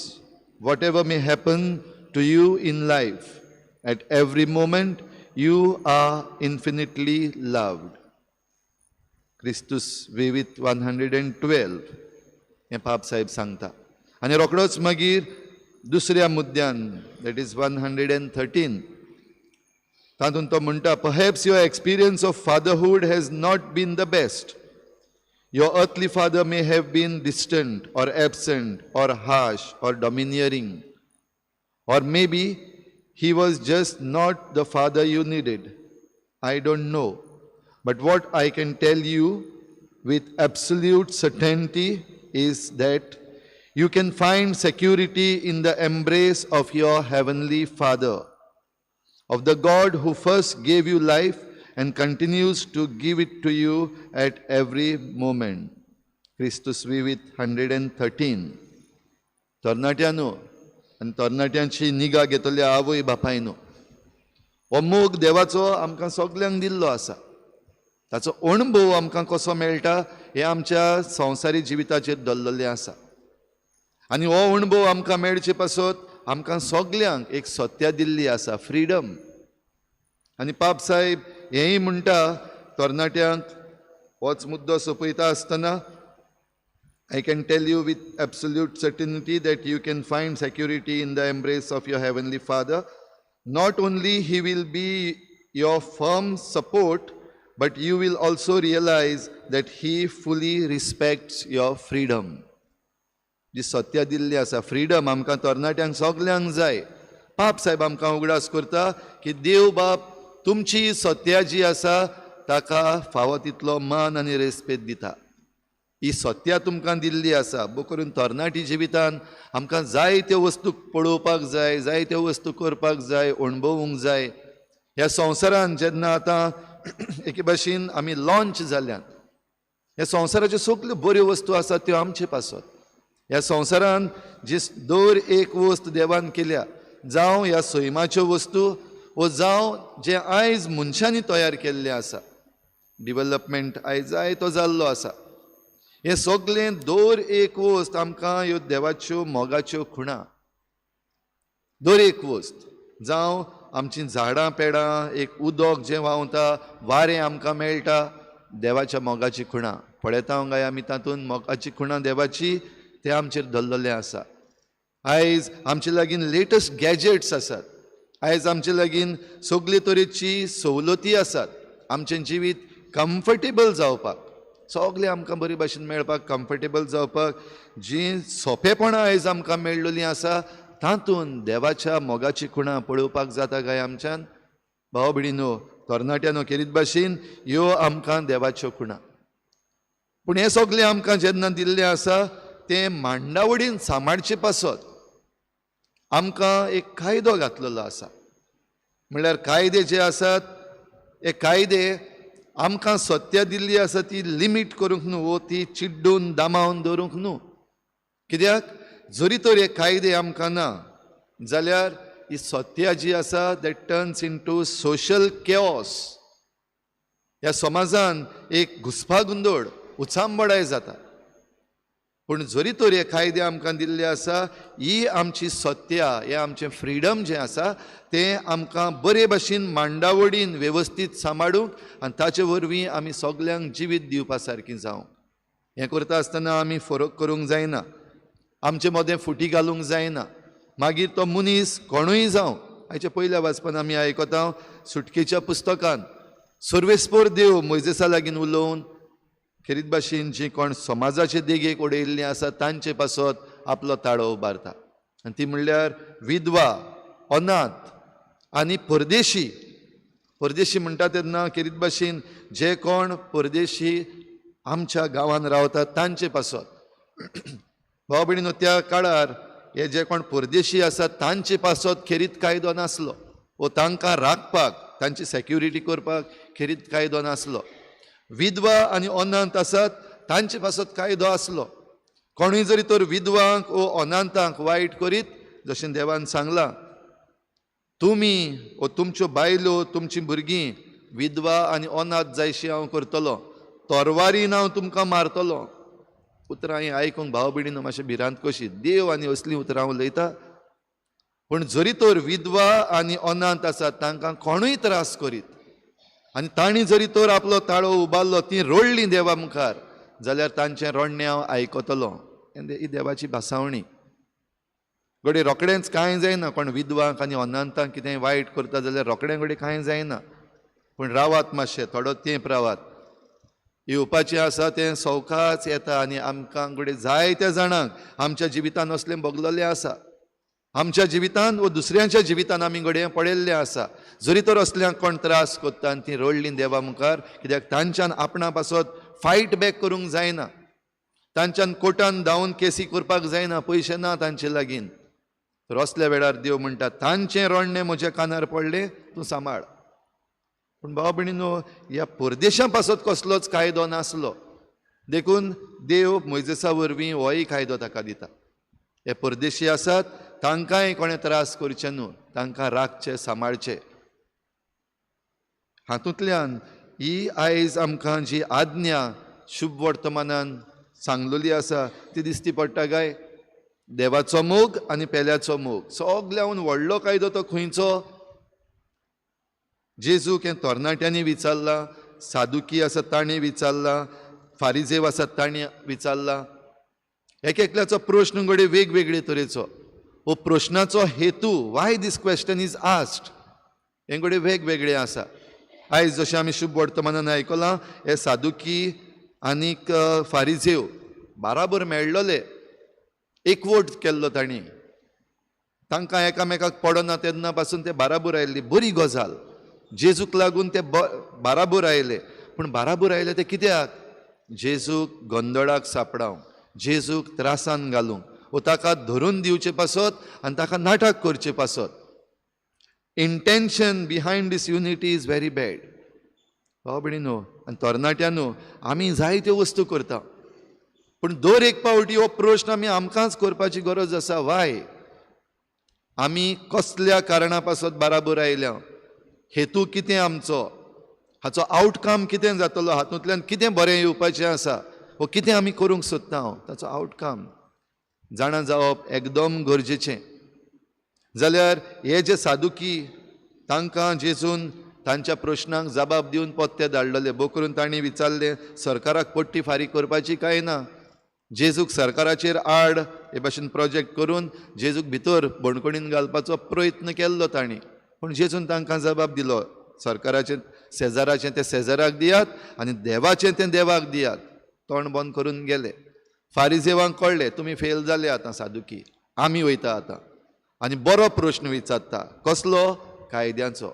Whatever may happen to you in life, at every moment you are infinitely loved. Christus vivit 112 हें पाप साहेब सांगता. आनी रोखडोच मागीर दुसऱ्या मुद्द्यान, that is 113, तातूंत तो म्हणटा, perhaps your experience of fatherhood has not been the best. Your earthly father may have been distant or absent or harsh or domineering, or maybe he was just not the father you needed. I don't know. But what I can tell you with absolute certainty is that you can find security in the embrace of your heavenly Father, of the God who first gave you life and continues to give it to you at every moment. Christus vivit 113. तरणाट्यांनो आनी तरणाट्यांची निगा घेतल्या आवय बापायनो, हो मोग देवाचो आमकां सगल्यांक दिल्लो आसा. ताचो अणभव आमकां कसो मेळटा हें आमच्या संवसारी जिविताचेर दवरलेलें आसा. आनी हो अणभव आमकां मेळचे पासत आमकां सगल्यांक एक सत्या दिल्ली आसा, फ्रिडम. आनी पाप साहेब हेंय म्हणटा तरणाट्यांक, होच मुद्दो सोंपयता आसतना, I can tell you with absolute certainty that you can find security in the embrace of your heavenly Father. Not only he will be your firm support, but you will also realize that he fully respects your freedom. जी सत्या दिल्ली आसा, freedom आमकां तरणाट्यांक सगल्यांक जाय. पाप साहेब आमकां उगडास करता की देव बाप तुमची सत्या जी आसा ताका फावो तितलो मान आनी रेस्पेद दिता. ही सत्या तुमकां दिल्ली आसा. भोव करून तरणाटी जिवितान आमकां जायत्यो वस्तू पळोवपाक जाय, जायत्यो वस्तू करपाक जाय, अणभवूंक जाय. ह्या संवसारान जेन्ना आतां एके भाशेन आमी लॉन्च जाल्यात, ह्या संवसाराच्यो सगल्यो बऱ्यो वस्तू आसात त्यो आमचे पासत. ह्या संवसारान जी दर एक वस्त देवान केल्या, जावं ह्या सैमाच्यो वस्तू वो जावं जें आयज मनशांनी तयार केल्लें आसा, डिवलपमेंट आयज जाय तो जाल्लो आसा, हें सगलें दर एक वस्त आमकां ह्यो देवाच्यो मोगाच्यो खुणा. दर एक वस्त, जावं आमचीं झाडां पेडां, एक उदक जें व्हांवता, वारें आमकां मेळटा, देवाच्या मोगाची खुणा पळयता काय आमी तातूंत मोगाची खुणा देवाची ते आमचेर धरलेलें आसा. आयज आमचे लागीं लेटस्ट गॅजेट्स आसात, आयज आमचे लागीं सगळे तरेची सवलती आसात. आमचें जिवीत कम्फर्टेबल जावपाक, सगळें आमकां बरे भाशेन मेळपाक, कम्फर्टेबल जावपाक जीं सोंपेपणां आयज आमकां मेळ्ळेलीं आसा तातूंत देवाच्या मोगाची खुणां पळोवपाक जाता काय आमच्यान? भाव भयणीनो, तरणाट्यानो, खेरीत भाशेन ह्यो आमकां देवाच्यो खुणां. पूण हें सगळें आमकां जेन्ना दिल्लें आसा तें मांडावडीन सांबाळचे पासत आमकां एक कायदो घातलेलो आसा. म्हणल्यार कायदे जे आसात हे कायदे आमकां सत्या दिल्ली आसा ती लिमीट करूंक न्हू वो ती चिड्डून दामावन दवरूंक न्हू. कित्याक जरी तर हे कायदे आमकां ना जाल्यार ही सत्या जी आसा that turns into social chaos. ह्या समाजान एक घुस्पागुंदोळ, उचांबळाय जाता. पूण जरी तर हे कायदे आमकां दिल्ले आसा, ही आमची सत्या, हें आमचें फ्रिडम जें आसा तें आमकां बरे भाशेन मांडावडीन वेवस्थीत सांबाळूंक आनी ताचे वरवीं आमी सगल्यांक जिवीत दिवपा सारकीं जावं. हें करता आसतना आमी फरक करूंक जायना, आमचे मदें फुटी घालूंक जायना. मागीर तो मनीस कोणूय जावं. आयच्या पयल्या वाचपान आमी आयकता सुटकेच्या पुस्तकान सर्वेस्पोर देव मोयजेसा लागीं उलोवन खेरीत भाशेन जी कोण समाजाचे देगेक उडयल्लीं आसा तांचे पासत आपलो ताळो उबारता. आनी ती म्हणल्यार विधवा, अनाथ आनी परदेशी. परदेशी म्हणटा तेन्ना खेरीत भाशेन जे कोण परदेशी आमच्या गांवांत रावतात तांचे पासत. भाव भयणीनो, त्या काळार हे जे कोण परदेशी आसात तांचे पासत खेरीत कायदो नासलो, वो तांकां राखपाक, तांची सेक्युरिटी करपाक खेरीत कायदो नासलो. विधवा आनी अनाथ आसात तांचे पासत कायदो आसलो. कोणूय जरी तर विधवांक वो अनाथांक वायट करीत, जशें देवान सांगलां, तुमी वो तुमच्यो बायलो, तुमचीं भुरगीं विधवा आनी अनाथ जायशी हांव करतलो, तरवारीन हांव तुमकां मारतलो. उतरां हीं आयकूंक भाव भयणीनो मातशें भिरांत कशी, देव आनी असलीं उतरां उलयता. पूण जरी तर विधवा आनी अनाथ आसात तांकां कोणूय त्रास करीत आनी तांणी जरी तर आपलो ताळो उबारलो, तीं रडलीं देवा मुखार, जाल्यार तांचें रडणें हांव आयकतलो. ही देवाची भासावणी. घडये रोखडेंच कांय जायना, कोण विधवांक आनी अनाथांक कितेंय वायट करता जाल्यार रोखडें घडये कांय जायना, पूण रावात मातशें, थोडो तेंप रावात. येवपाचें आसा तें सवकाच येता आनी आमकां घडये जायत्या जाणांक आमच्या जिवितान असलें भोगलेलें आसा. आमच्या जिवितान वो दुसऱ्यांच्या जिवितान आमी घडये पळयल्लें आसा. जरी तर असल्यांक कोण त्रास करता आनी तीं रडलीं देवा मुखार, कित्याक तांच्यान आपणा पासत फायट बॅक करूंक जायना, तांच्यान कोर्टान धांवन केसी करपाक जायना, पयशे ना तांचे लागीं. तर असल्या वेळार देव म्हणटा, तांचें रडणें म्हज्या कानार पडलें, तूं सांबाळ. पूण भाव भयणीनो, ह्या परदेशां पासत कसलोच कायदो नासलो, देखून देव मोयजेसा वरवीं होय कायदो ताका दिता. हे परदेशी आसात तांकांय कोणें त्रास करचे न्हू, तांकां राखचे, सांबाळचे. हातूंतल्यान ही आयज आमकां जी आज्ञा शुभ वर्तमानान सांगलेली आसा ती दिसती पडटा काय? देवाचो मोग आनी पेल्याचो मोग. सगल्याहून व्हडलो कायदो तो खंयचो? जेजूक हें तरणाट्यांनी विचारलां, सादुकी आसा तांणी विचारलां, फारिजेव आसा तांणी विचारलां. एक एकल्याचो प्रश्न घडये वेगवेगळे तरेचो. हो प्रश्नाचो हेतू, why this question is asked, हें घडये वेगवेगळें आसा. आयज जशें आमी शुभ वर्तमानान आयकलां, हे सादुकी आनीक फारिजेव बाराबर मेळ्ळले, एकवट केल्लो तांणी. तांकां एकामेकाक पडना तेन्ना पासून ते बाराबर आयिल्ली बरी गजाल. जेजूक लागून ते बाराबर आयले. पूण बाराबर आयले ते कित्याक? जेजूक गोंदळाक सापडावंक, जेजूक त्रासान घालूंक, वो ताका धरून दिवचे पासत आनी ताका नाटक करचे पासत. Intention behind this unity is very bad. भाव भयणीनो आनी तरणाट्यांनो, आमी जायत्यो वस्तू करता, पूण दर एक पावटी हो प्रश्न आमी आमकांच करपाची गरज आसा. वाय आमी कसल्या कारणा पासत बाराबर आयल्या? हेतू कितें आमचो? हाचो आवटकम कितें जातलो? हातूंतल्यान कितें बरें येवपाचें आसा? वो कितें आमी करूंक सोदता ताचो आवटकम जाणा जावप एकदम गरजेचें. जाल्यार हे जे सादुकी तांकां जेजून तांच्या प्रश्नांक जबाब दिवन पत्ते धाडलेले. भोव करून तांणी विचारलें, सरकाराक पट्टी फारीक करपाची काय ना? जेजूक सरकाराचेर आड हे भाशेन प्रोजेक्ट करून जेजूक भितर बणकणीन घालपाचो प्रयत्न केल्लो तांणी. पूण जेजून तांकां जबाब दिलो, सरकाराचें शेजाराचें तें शेजाराक दियात आनी देवाचें तें देवाक दियात. तोंड बंद करून गेले. फारिजेवांक कळ्ळें, तुमी फेल जाले आतां सादुकी, आमी वयता आतां. आनी बरो प्रश्न विचारता, कसलो? कायद्यांचो.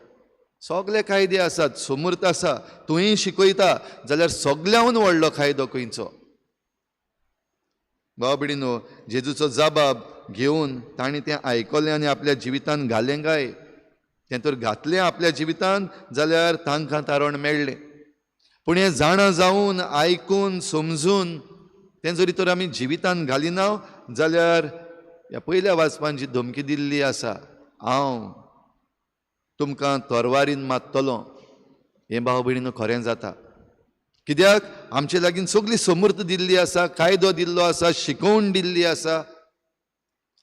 सगले कायदे आसात, समर्थ आसा, तुंय शिकयता, जाल्यार सगल्याहून व्हडलो कायदो खंयचो? भाव भयणीनो, जेजूचो जबाब घेवन तांणी तें आयकलें आनी आपल्या जिवितान घालें काय? तें तर घातलें आपल्या जिवितान जाल्यार तांकां तारण मेळ्ळें. पूण हें जाणा जावन, आयकून, समजून तें जरी तर आमी जिवितान घालिना जाल्यार ह्या पयल्या वाचपान जी धमकी दिल्ली आसा, हांव तुमकां तरवारीन मारतलो, हें भाव भयणीनो खरें जाता. कित्याक आमचे लागीं सगली समृद्ध दिल्ली आसा, कायदो दिल्लो आसा, शिकोवण दिल्ली आसा,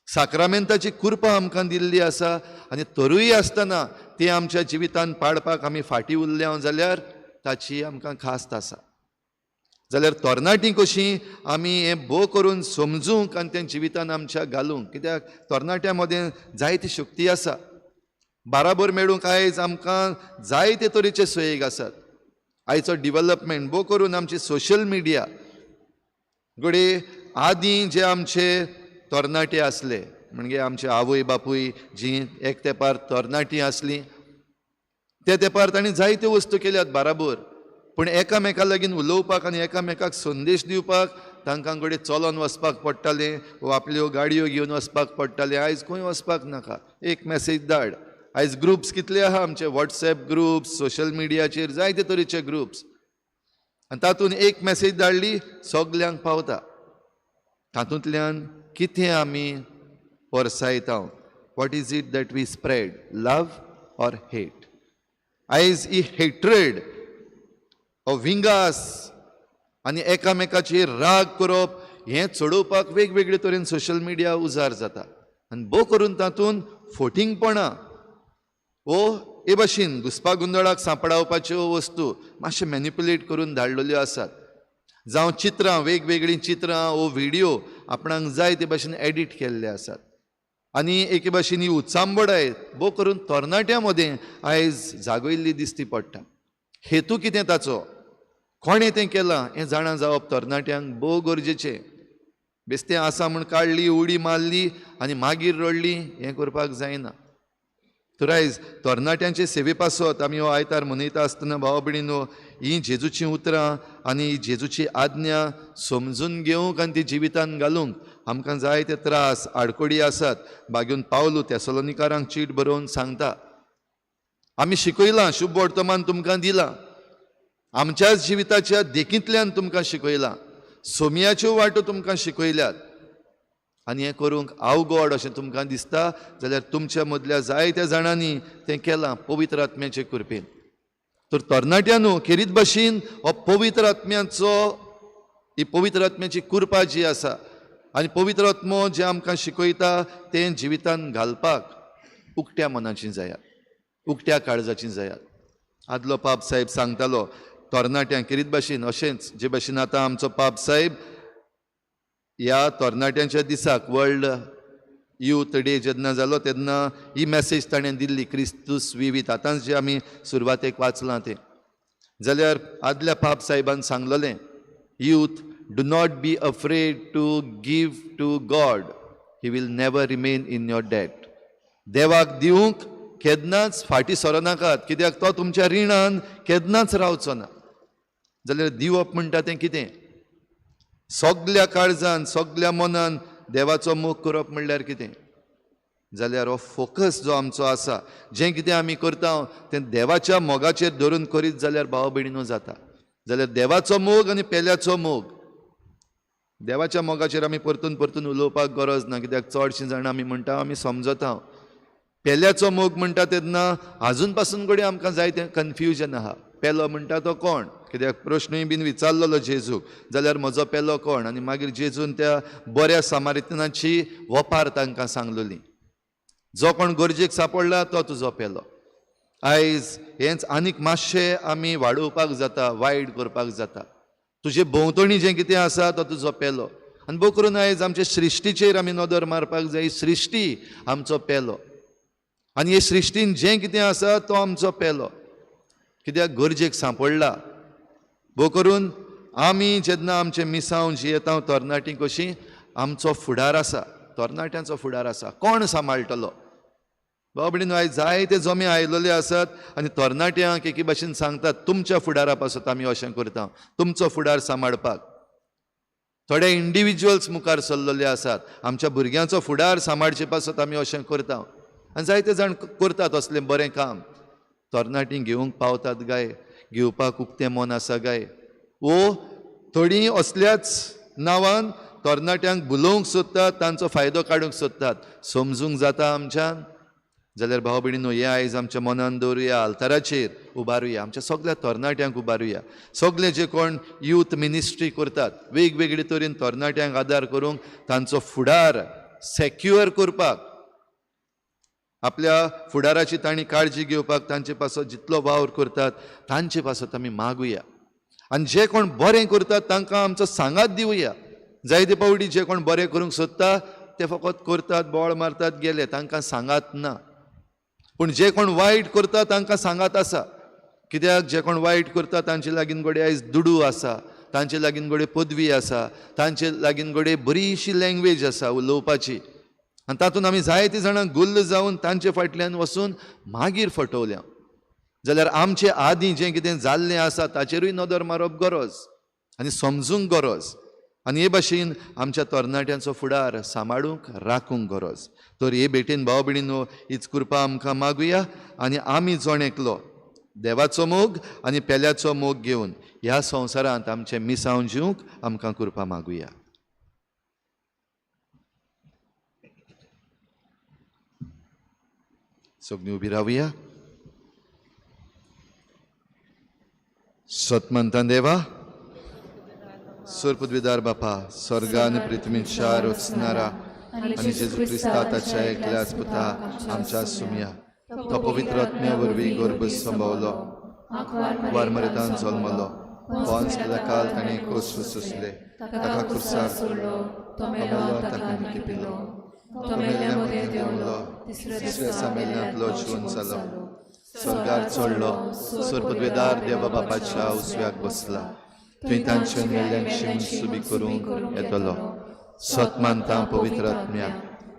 साक्रामेंताची कृपा आमकां दिल्ली आसा आनी तरूय आसतना ती आमच्या जिवितान पाडपाक आमी फाटीं उरल्या जाल्यार ताची आमकां खास्त आसा. जाल्यार तरणाटीं कशीं आमी हें भोव करून समजूंक आनी तें जिवितान आमच्या घालूंक, कित्याक तरणाट्यां मदें जायती शक्ती आसा. बाराबर मेळूंक आयज आमकां जायते तरेचे सोयीक आसात. आयचो डिवलपमेंट भोव करून आमची सोशल मिडिया घडये आदीं जे आमचे तरणाटे आसले म्हणजे आमचे आवय बापूय जीं एक तेंपार तरणाटीं आसलीं ते तेंपार तांणी जायत्यो वस्तू केल्यात बाराबर, पूण एकामेका लागीं उलोवपाक आनी एकामेकाक संदेश दिवपाक तांकां घडये चलोन वचपाक पडटालें वा आपल्यो गाडयो घेवन वचपाक पडटालें. आयज खंय वचपाक नाका, एक मॅसेज धाड. आयज ग्रुप्स कितले आहा आमचे, वॉट्सएप ग्रुप्स, सोशल मिडियाचेर जायते तरेचे ग्रुप्स, आनी तातूंत एक मॅसेज धाडली सगल्यांक पावता. तातूंतल्यान कितें आमी परसायता? What is it that we spread, love or hate? आयज ही हेट्रेड, हो विंगास आनी एकामेकाचेर राग करप हें चडोवपाक वेगवेगळे तरेन सोशल मिडिया उजार जाता आनी भोव करून तातूंत फोटिंगपणां वो हे भाशेन घुसपा गोंदळाक सांपडावपाच्यो वस्तू मातशें मॅनिपुलेट करून धाडलेल्यो आसात. जावं चित्रां, वेगवेगळीं चित्रां वो व्हिडियो आपणाक जाय ते भाशेन एडिट केल्ले आसात आनी एके भाशेन ही उचांबडाय भोव करून तरणाट्यां मदें आयज जागयल्ली दिसती पडटा. हेतू कितें ताचो, कोणें तें केलां हें जाणा जावप तरणाट्यांक भोव गरजेचें. बेस्तें आसा म्हूण काडली, उडी मारली आनी मागीर रडली हें करपाक जायना. तर आयज तरणाट्यांचे सेवे पासत आमी हो आयतार मनयता आसतना भाव भयणीनो हीं जेजूचीं उतरां आनी जेजूची आज्ञा समजून घेवंक आनी ती जिवितान घालूंक आमकां जायते त्रास आडकोडी आसात. बागेवन पावलू तेसलोनिकारांक चीट बरोवन सांगता, आमी शिकयलां, शुभ वर्तमान तुमकां दिलां, आमच्याच जिविताच्या देखींतल्यान तुमकां शिकयलां, सोमयाच्यो वाटो तुमकां शिकयल्यात आनी हें करूंक अवघड अशें तुमकां दिसता जाल्यार तुमच्या मदल्या जायत्या जाणांनी तें केलां पवित्र आत्म्याचे कृपेन. तर तरणाट्यांनो खेरीत भाशेन हो पवित्र आत्म्याचो, ही पवित्र आत्म्याची कृपा जी आसा आनी पवित्र आत्मो जें आमकां शिकयता तें जिवितान घालपाक उकट्या मनाची जायात, उकट्या काळजाची जायात. आदलो पाप साहेब सांगतालो तरणाट्यांक खेरीत भाशेन अशेंच जे भाशेन आतां आमचो पाप साहेब ह्या तरणाट्यांच्या दिसाक वर्ल्ड यूथ डे जेन्ना जालो तेन्ना ही मॅसेज ताणें दिल्ली, क्रिस्तूस विवीत, आतांच जें आमी सुरवातेक वाचलां तें. जाल्यार आदल्या पाप साहेबान सांगलेलें, youth do not be afraid to give to God, he will never remain in your debt. देवाक दिवंक केन्नाच फाटीं सरनाकात, कित्याक तो तुमच्या रिणान केन्नाच रावचो ना. जाल्यार दिवप म्हणटा तें कितें? सगल्या काळजान सगल्या मनान देवाचो मोग करप म्हणल्यार कितें? जाल्यार हो फोकस जो आमचो आसा, जें कितें आमी करता तें देवाच्या मोगाचेर धरून करीत जाल्यार भाव भयणीनो जाता. जाल्यार देवाचो मोग आनी पेल्याचो मोग, देवाच्या मोगाचेर आमी परतून परतून उलोवपाक गरज ना, कित्याक चडशीं जाणां आमी म्हणटा आमी समजता. पेल्याचो मोग म्हणटा तेन्ना आजून पासून घडये आमकां जायतें कन्फ्युजन आहा, पेलो म्हणटा तो कोण? कित्याक प्रश्नूय बीन विचारलेलो जेजूक, जाल्यार म्हजो पेलो कोण? आनी मागीर जेजून त्या बऱ्या सामारितनाची वपार तांकां सांगलेली, जो कोण गरजेक सांपडला तो तुजो पेलो. आयज हेंच आनीक मातशें आमी वाडोवपाक जाता, वायट करपाक जाता. तुजे भोंवतणी जें कितें आसा तो तुजो पेलो. आनी भोव करून आयज आमचे सृश्टीचेर आमी नदर मारपाक जाय. सृश्टी आमचो पेलो आनी हे सृश्टीन जें कितें आसा तो आमचो पेलो, कित्याक गरजेक सांपडला. भोव करून आमी जेन्ना आमचें मिसांव जियेता तरणाटीं कशीं, आमचो फुडार आसा, तरणाट्यांचो फुडार आसा, कोण सांबाळटलो? बाबा भयणीनो आयज जायते जमे आयलेले आसात आनी तरणाट्यांक एके भाशेन सांगतात, तुमच्या फुडारा पासत आमी अशें करता, तुमचो फुडार सांबाळपाक. थोडे इंडिविज्युअल्स मुखार सरलेले आसात, आमच्या भुरग्यांचो फुडार सांबाळचे पासत आमी अशें करता. आनी जायते जाण करतात असलें बरें काम. तरणाटीं घेवंक पावतात गाय, घेवपाक उक्तें मन आसा गाय, वो थोडीं असल्याच नांवान तरणाट्यांक भुलोवंक सोदतात, तांचो फायदो काडूंक सोदतात. समजूंक जाता आमच्यान? जाल्यार भाव भयणीनो, हें आयज आमच्या मनान दवरुया, आल्ताराचेर उबारुया, आमच्या सगळ्या तरणाट्यांक उबारुया. सगळे जे कोण यूथ मिनिस्ट्री करतात वेगवेगळे तरेन तरणाट्यांक आदार करूंक, तांचो फुडार सेक्युअर करपाक, आपल्या फुडाराची तांणी काळजी घेवपाक तांचे पासत जितलो वावर करतात तांचे पासत आमी मागुया. आनी जे कोण बरें करतात तांकां आमचो सांगात दिवया. जायते पावटी जे कोण बरें करूंक सोदता ते फकत करतात, बोळ मारतात, गेले, तांकां सांगात ना. पूण जे कोण वायट करता तांकां सांगात आसा. कित्याक जे कोण वायट करता तांचे लागीं घडये आयज दुडू आसा, तांचे लागीं घडये पदवी आसा, तांचे लागीं घडये बरीशी लँग्वेज आसा उलोवपाची, आनी तातूंत आमी जायतीं जाणां गुल्ल जावन तांचे फाटल्यान वचून मागीर फटवल्या. जाल्यार आमचे आदीं जें कितें जाल्लें आसा ताचेरूय नदर मारप गरज आनी समजूंक गरज, आनी हे भाशेन आमच्या तरणाट्यांचो फुडार सांबाळूंक राखूंक गरज. तर हे भेटेन भाव भयणीनो, हीच कृपा आमकां मागुया आनी आमी जण एकलो देवाचो मोग आनी पेल्याचो मोग घेवन ह्या संवसारांत आमचें मिसांव जिवंक आमकां कृपा मागुया. सगळीं उबी रावया. सतमंतान देवा, सोरपदवीदार बापा, स्वर्गा आनी पृथ्वीच्या रचणारा आनी जेजू क्रिस्ता ताच्या एकल्याच पुता आमच्या सुमया, तो पवित्र आत्म्या वरवीं गर्भ संभवलो, वार मरेतान जल्मलो, पोन्स पिलाकाल ताणें कोस सोंसले, ताका खुर्सार सोडलो, तो मेलो, ताका निकिपिलो, तो मेल्ल्या मदें देंवलो, तिसऱ्या दिसा मेल्ल्यांतलो जिवन जालो, स्वर्गार चडलो, सोरपदवेदार देवा बापाच्या उजव्याक बसला, थंय तांच्या मेल्ल्यांची मनसुबी करूंक येतलो. सत मानता पवित्र आत्म्या,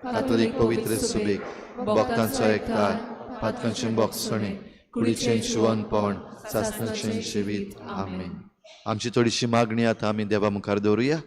कातोलीक पवित्र सुबीक, भक्तांचो एकतार, पातकांचें बोगसणें, कुडीचें शिवनपण, सासणाचें जिवीत. आमेन. आमची थोडीशी मागणी आतां आमी देवा मुखार दवरुया.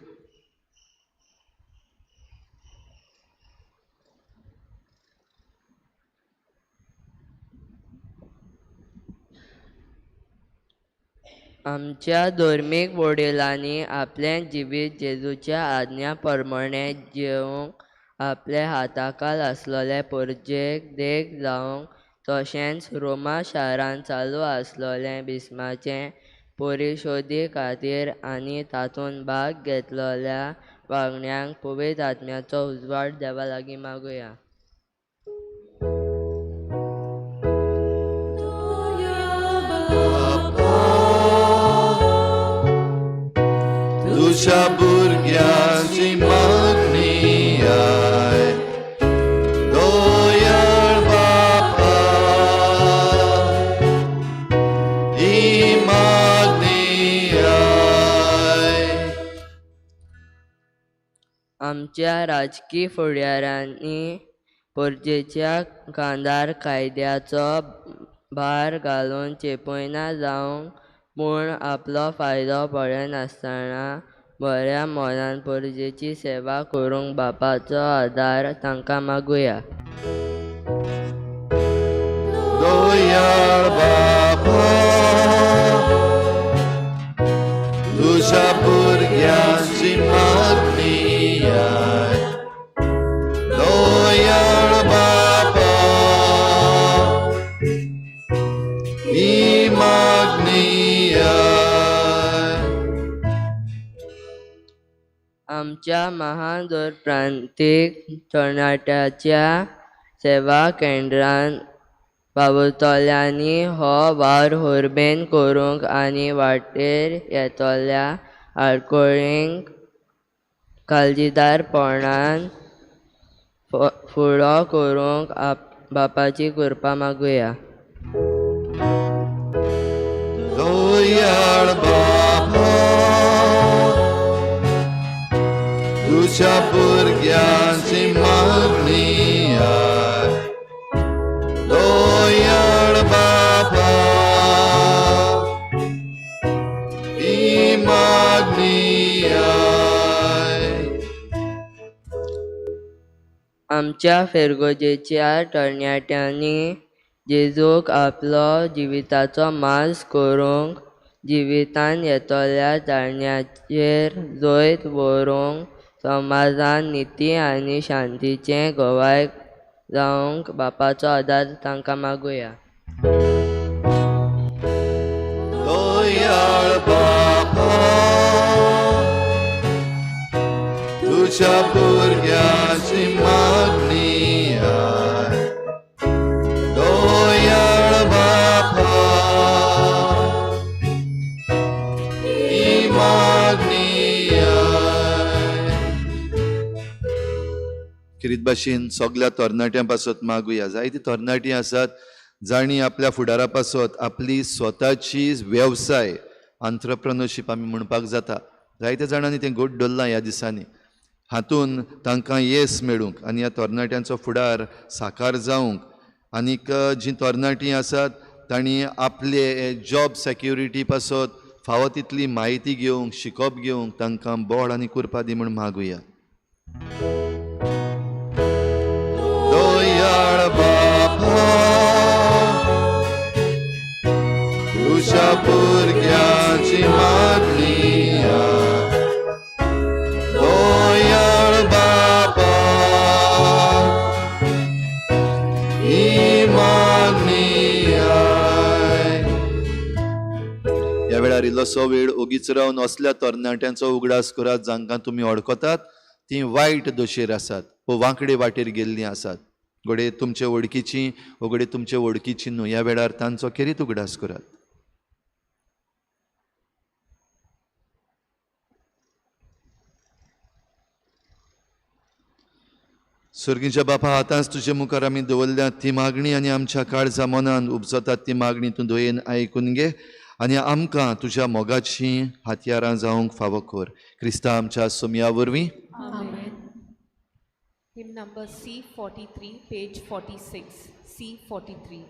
आमच्या धर्मीक वडिलांनी आपलें जिवीत जेजूच्या आज्ञा प्रमाणें जिवंक, आपल्या हाताखाल आसलेले परजेक देख जावंक, तशेंच रोमा शारांत चालू आसलेलें बिस्माचें परिशोदी खातीर आनी तातूंत भाग घेतलेल्या वांगड्यांक पवित्र आत्म्याचो उजवाड देवा लागीं मागुया. तुज्या भुरग्यांची मागणी आय, दयाळ बापा, ही मागणी आय. आमच्या राजकी फुडाऱ्यांनी परजेच्या कांदार कायद्याचो भार घालून चेपयना जावंक, पूण आपलो फायदो पळयनासतना बऱ्या मनान परजेची सेवा करूंक बापाचो आदार तांकां मागुया. दयाळ बापा, तुज्या भुरग्यांची मागणी आय, दयाळ बापा, ही मागणी आय. आमच्या महान प्रांतीक तरणाट्याच्या सेवा केंद्रान वावुरतल्यांनी हो वावर होरबेन करूंक आनी वाटेर येतल्या आडखळींक काळजीदारपणान फुडो करूंक बापाची कृपा मागुया. दयाळ बापा, तुज्या भुरग्यांची मागणी आय, दयाळ बापा, ही मागणी आय. आमच्या फेरगोजेच्या तरणाट्यांनी जेजूक आपलो जिविताचो मास करूंक, जिवितान येतल्या तरण्याचेर जैत व्हरूंक, समाजान निती आनी शांतीचें गवाय जावंक बापाचो आदार तांकां मागुया. दयाळ बापा तुज्या भुरग्याची मागणी आय. दयाळ बापा ही मागणी आय. खेरीत भाशेन सगल्या तरणाट्यां पासत मागुया. जायतीं तरणाटीं आसात जांणी आपल्या फुडारा पासत आपली स्वताची वेवसाय आंत्रप्रनरशीप आमी म्हणपाक जाता. जायत्या जाणांनी तें गोड दवरलां ह्या दिसांनी. हातून तांकां येस मेळूंक आनी ह्या तरणाट्यांचो फुडार साकार जावंक आनीक जीं तरणाटीं आसात तांणी आपले जॉब सेक्युरिटी पासत फावो तितली म्हायती घेवंक शिकप घेवंक तांकां बळ आनी कुरपा दी म्हूण मागुया. दयाळ बापा तुज्या भुरग्याची मागणी आय. दयाळ बापा ही मागणी आय. ह्या वेळार इल्लोसो वेळ ओगीच रावन असल्या तरणाट्यांचो उगडास करात जांकां तुमी वळखतात तीं वायट दशेर आसात वो वांकडे वाटेर गेल्लीं आसात. घडये तुमचे वळखीचीं वो घडये तुमचे वळखीचीं न्हू. ह्या वेळार तांचो खेरीत उगडास करात. सर्गीच्या बापा आतांच तुजे मुखार आमी दवरल्या ती मागणी आनी आमच्या काळजा मनान उपजतात ती मागणी तूं दयेन आयकून घे आनी आमकां तुज्या मोगाचीं हातयारां जावंक फावो कर. क्रिस्ता आमच्या सोमया वरवीं. आमेन. Hymn number C43, page 46. C43.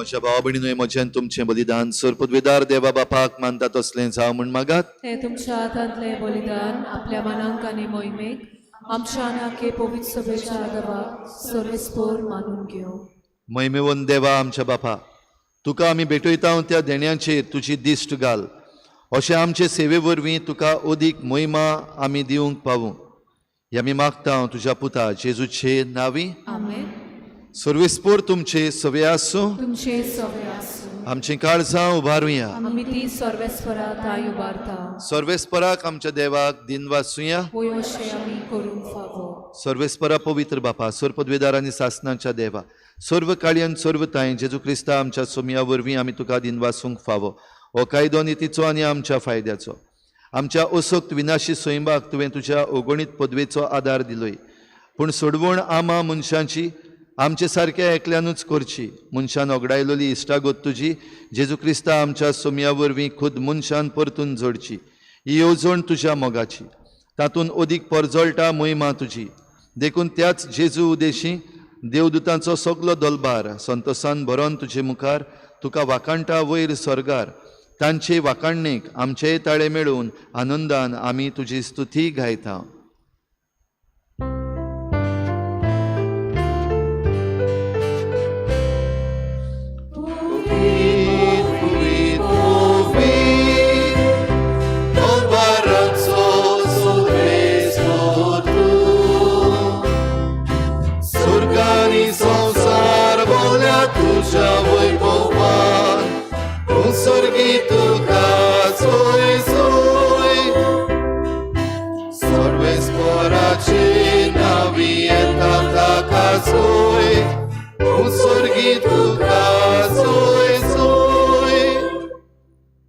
म्हज्या भावा भयणीनो म्हजें तुमचें बलिदान सरपदवेदार देवा बापाक मानता तसलें जावं म्हूण मागात. हें तुमच्या हातांतलें बलिदान आपल्या मनांक आनी मोहिमेक आमच्या आनी पवित्र सभेच्या देवाक सर्वेस्पोर मानून घेवं. महिमेवन देवा आमच्या बापा तुका आमी भेटयता त्या देण्याचेर तुजी दिश्ट घाल अशें आमचे सेवे वरवीं तुका अदीक महिमा आमी दिवंक पावूं. हे आमी मागता तुज्या पुता जेजूचे नांवी. आमेन. सर्वेस्पोर तुमचे सवे आसूं. तुमचे सवे आसूं. आमचीं काळजां उबारुया. आमी ती सर्वेस्परा ताय उबारता. सर्वेस्पराक आमच्या देवाक दिनवासुया. वय अशें आमी करूंक फावो. सर्वेस्परा पवित्र बापा सर्वपदवेदार आनी सासनाच्या देवा सर्व काळयान सर्व तांय जेजू क्रिस्ता आमच्या सोमया वरवीं आमी तुका दिनवासूंक फावो. हो कायदो नितीचो आनी आमच्या फायद्याचो. आमच्या असक्त विनाशी स्वयंबाक तुवें तुज्या अगणीत पदवेचो आदार दिलोय पूण सोडवण आमा मनशांची आमचे सारक्या एकल्यानूच करची. मनशान ओगडायलोली इश्टागत तुजी जेजू क्रिस्ता आमच्या सोमया वरवीं खुद मनशान परतून जोडची. ही येवजण तुज्या मोगाची तातूंत अदीक परजळटा महिमा तुजी. देखून त्याच जेजू उदेशी देवदूतांचो सगलो दलबार संतोसान भरोन तुजे मुखार तुका वाखाणटा वयर स्वर्गार. तांचे वाखाणणेक आमचेय ताळे मेळून आनंदान आमी तुजी स्तुती गायता.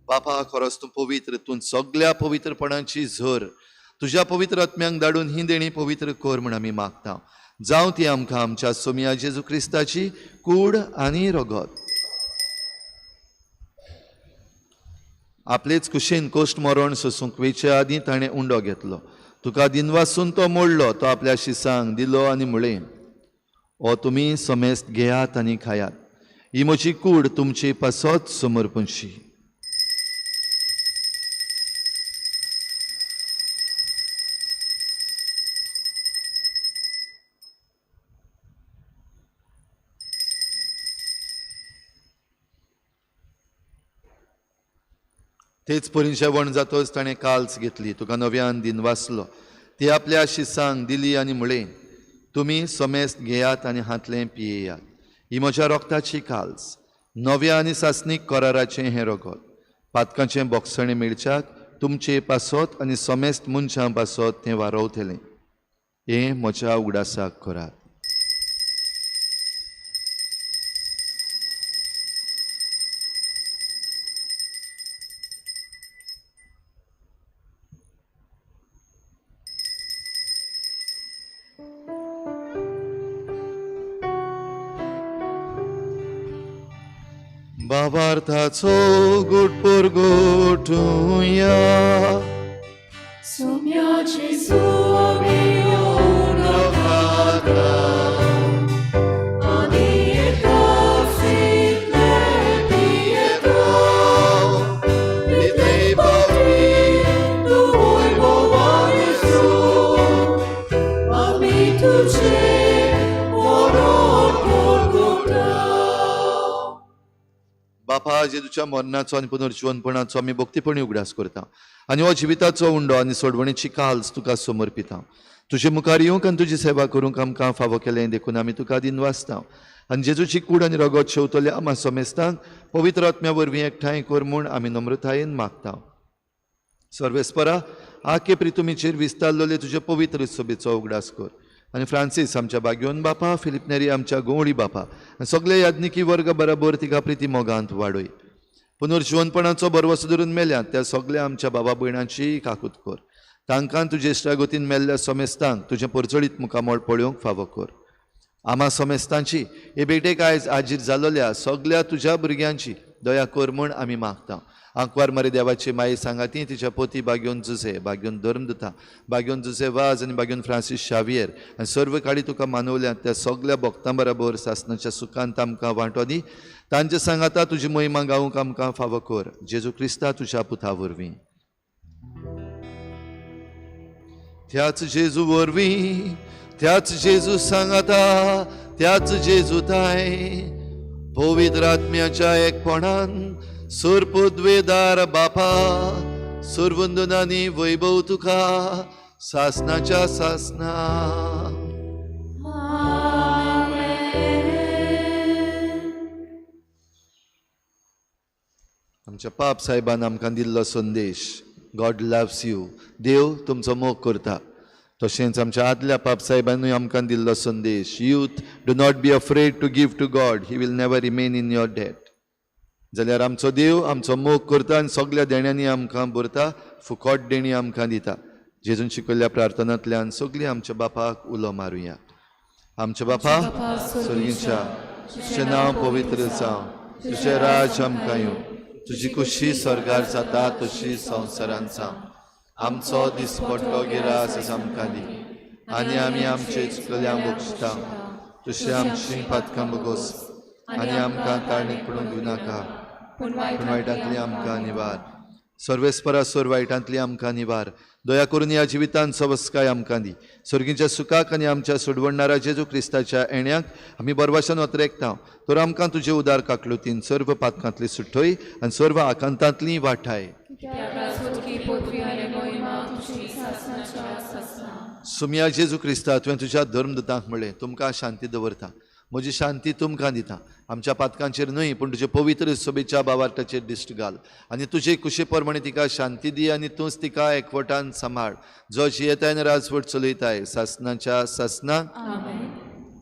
बापा, खरोच तूं पवित्र, तूं सगल्या पवित्रपणाची झर. तुज्या पवित्र आत्म्यांक धाडून ही देणी पवित्र कर म्हूण आमी मागता. जावं ती आमकां आमच्या सोमया जेजू क्रिस्ताची कूड आनी रगत. आपलेच कुशीन कोश्ट मरण सोसूंक वेचे आदीं ताणें उंडो घेतलो. तुका दिनवासून तो मोडलो, तो आपल्या शिसांक दिलो आनी म्हळें, ओ तुमी समेस्त घेयात आनी खायात, ही म्हजी कूड तुमचे पासत समर्पणशी. तेच परी जेवण जातच ताणें काल्स घेतली, तुका नव्यान दिनवासलो, ती आपल्या शिसांक दिली आनी म्हळें, तुमी समेस्त घेयात आनी हांतलें पियेयात, ही म्हज्या रोगताची काल्स, नव्या आनी सासणीक कराराचें हें रगत, पातकांचें बोगसणें मेळच्याक तुमचे पासत आनी समेस्त मनशां पासत तें वारवतलें. हें म्हज्या उगडासाक करात. भावार्थाचो गुटपूर गोठुया बापा, जेजूच्या मरणाचो आनी पुनर्जिवनपणाचो आमी भक्तीपणी उगडास करता आनी हो जिविताचो उंडो आनी सोडवणीची काल्स तुका समर्पिता. तुजे मुखार येवंक आनी तुजी सेवा करूंक आमकां फावो केलें देखून आमी तुका दिनवासता आनी जेजूची कूड आनी रगत शेवतल्या आमा समेस्तांक पवित्र आत्म्या वरवीं एकठांय कर म्हूण आमी नम्रतायेन मागता. सर्वेस्परा, आके प्रितुमीचेर विस्तारलेले तुजे पवित्र सभेचो उगडास कर आनी फ्रांसीस आमच्या बाग्योन बापा, फिलिप नेरी आमच्या गोवळी बापा आनी सगळे याज्ञिकी वर्ग बराबर तिका प्रिती मोगांत वाडय. पुनर्जिवनपणाचो भरवसो धरून मेल्यात त्या सगळ्या आमच्या बाबा भयणांची काकूत कर. तांकां तुजे इश्टागतीन मेल्ल्या समेस्तांक तुजें परजळीत मुखामळ पळोवंक फावो कर. आमा समेस्तांची हे भेटेक आयज हाजीर जालोल्या सगळ्या तुज्या भुरग्यांची दया कर म्हूण आमी मागता. आंकवार मारी देवाची माई सांगाती तिच्या पोती बाग्योन जुसे, बाग्योन धर्मदुता, बाग्योन जुसे वाज आनी बाग्योन फ्रांसीस शावियर आनी सर्व काळी तुका मानवल्यात त्या सगळ्या भक्तां बराबर सासनाच्या सुखांत आमकां वांटो दी. तांचे सांगाता तुजी महिमा गावंक आमकां फावो कर. जेजू क्रिस्ता तुज्या पुता वरवीं. त्याच जेजू वरवीं, त्याच जेजू सांगाता, त्याच जेजू ताय पवित्र आत्म्याच्या एकपणान सुरपुद्वेदार बापा, सुरवंदनानी वैभव तुका सासनाच्या सासना. आमच्या पाप साहेबान आमकां दिल्लो संदेश, गॉड लव्स you, देव तुमचो मोग करता. तशेंच आमच्या आदल्या पाप साहेबानूय आमकां दिल्लो संदेश, youth do not be afraid to give to God, he will never remain in your debt. जाल्यार आमचो देव आमचो मोग करता आनी सगल्या देण्यांनी आमकां भरता, फुकट देणी आमकां दिता. जेजून शिकयल्ल्या प्रार्थनांतल्यान सगळीं आमच्या बापाक उलो मारुया. आमच्या बापा स्वर्गीच्या, तुजें नांव पवित्र जावं, तुजें राज आमकां येवं, तुजी खुशी स्वर्गार जाता तशी संवसारांत जावं. आमचो दिसपट्टो गिरास आमकां दी आनी आमी आमचे चुकल्यांक बक्षता तशें आमची पातकां बगोस आनी आमकां ताळणीक पडूंक दिवं नाका, पूण वायटांतली आमकां निवार. सर्वेस्परा सोर वायटांतली आमकां निवार. दया करून ह्या जिवितांत सवस्काय आमकां दी. सर्गीच्या सुखाक आनी आमच्या सोडवणणारा जेजू क्रिस्ताच्या येण्याक आमी बरवाशान वतरेकता. तर आमकां तुजे उदार काकलुतीन सर्व पातकांतली सुटय आनी सर्व आकांतांतली वाठाय. सुमया जेजू क्रिस्ता, तुवें तुज्या धर्मदूतांक म्हणलें, तुमकां शांती दवरता, म्हजी शांती तुमकां दिता. आमच्या पातकांचेर न्हय पूण तुजे पवित्र सभेच्या बावार्थाचेर दिश्ट घाल आनी तुजे कुशे प्रमाणे तिका शांती दी आनी तूंच तिका एकवटान सांबाळ, जो जियेताय आनी राजवट चलयताय सासनाच्या सासना.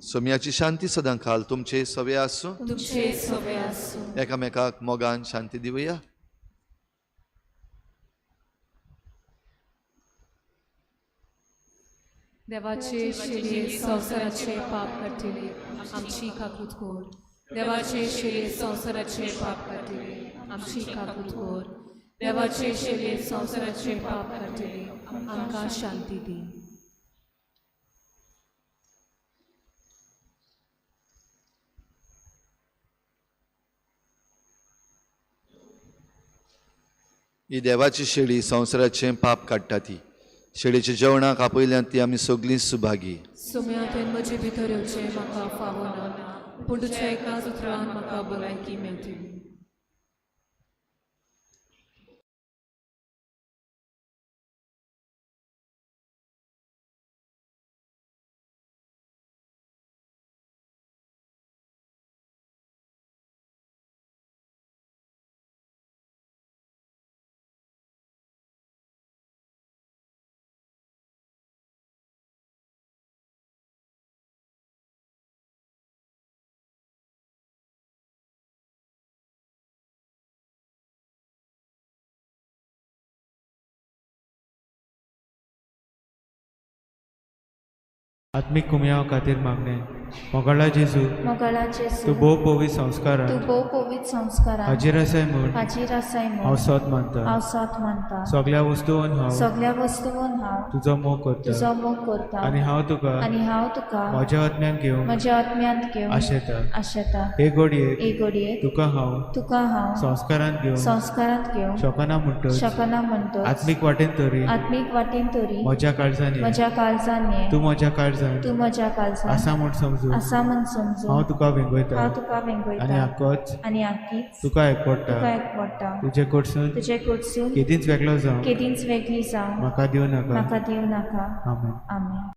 सोम्याची शांती सदां खाल तुमचे सवे आसूं. एकामेकाक मोगान शांती दिवया. देवाचे शिरे संवसाराचे पाप काडटले आमची काकूत कोर. देवाचे शिरे संवसाराचे पाप काडटले आमची काकूत कोर. देवाचे शिरे संवसाराचे पाप काडटले आमकां शांती दी. ही देवाची शेळी संवसाराचें पाप काडटा ती शेळीच्या जेवणाक आपयल्यान ती आमी सगळीं सुभागी. सोम्या तुवें म्हजे भितर येवचें म्हाका फावो ना, पूण तुज्या एकाच उतरान म्हाका भलायकी मेळटली. आत्मीक कुमयाव खातीर मागणें. मोगाळा जेजू, मोगाळा जेजू, तूं भोव पवित्र संस्कारान, तूं भोव पवित्र संस्कारान हाजीर आसाय म्हूण, हाजीर आसाय म्हूण हांव सोद मानता, हांव सोद मानता. सगळ्या वस्तून हांव, सगळ्या वस्तून हांव तुजो मोग करता, तुजो मोग करता आनी हांव तुका, आनी हांव तुका म्हज्या आत्म्यान घेवन, म्हज्या आत्म्यांत घेवन आशेता, आशेता. हे घडयेक, हे घडयेक तुका हांव, तुका हांव संस्कारांत घेवन, संस्कारांत घेवन शकना म्हणटच, शकना म्हणटच, आत्मीक वाटेन तरी, आत्मीक वाटेन तरी म्हज्या काळजान, म्हज्या काळजान ये, तूं म्हज्या काळजान, तूं म्हज्या काळजान आसा म्हूण समजून, आसा म्हूण समजून हांव तुका वेंगयता, हांव तुका वेंगयता आनी आकोच, आनी आकीच तुका एकवडटा, तुका एकवडटा. तुजे कडसून, तुजे कडसून केदींच वेगळो जावं, केदींच वेगळी जावं म्हाका दिवं नाका, म्हाका दिवं नाका. आमेन. आमेन.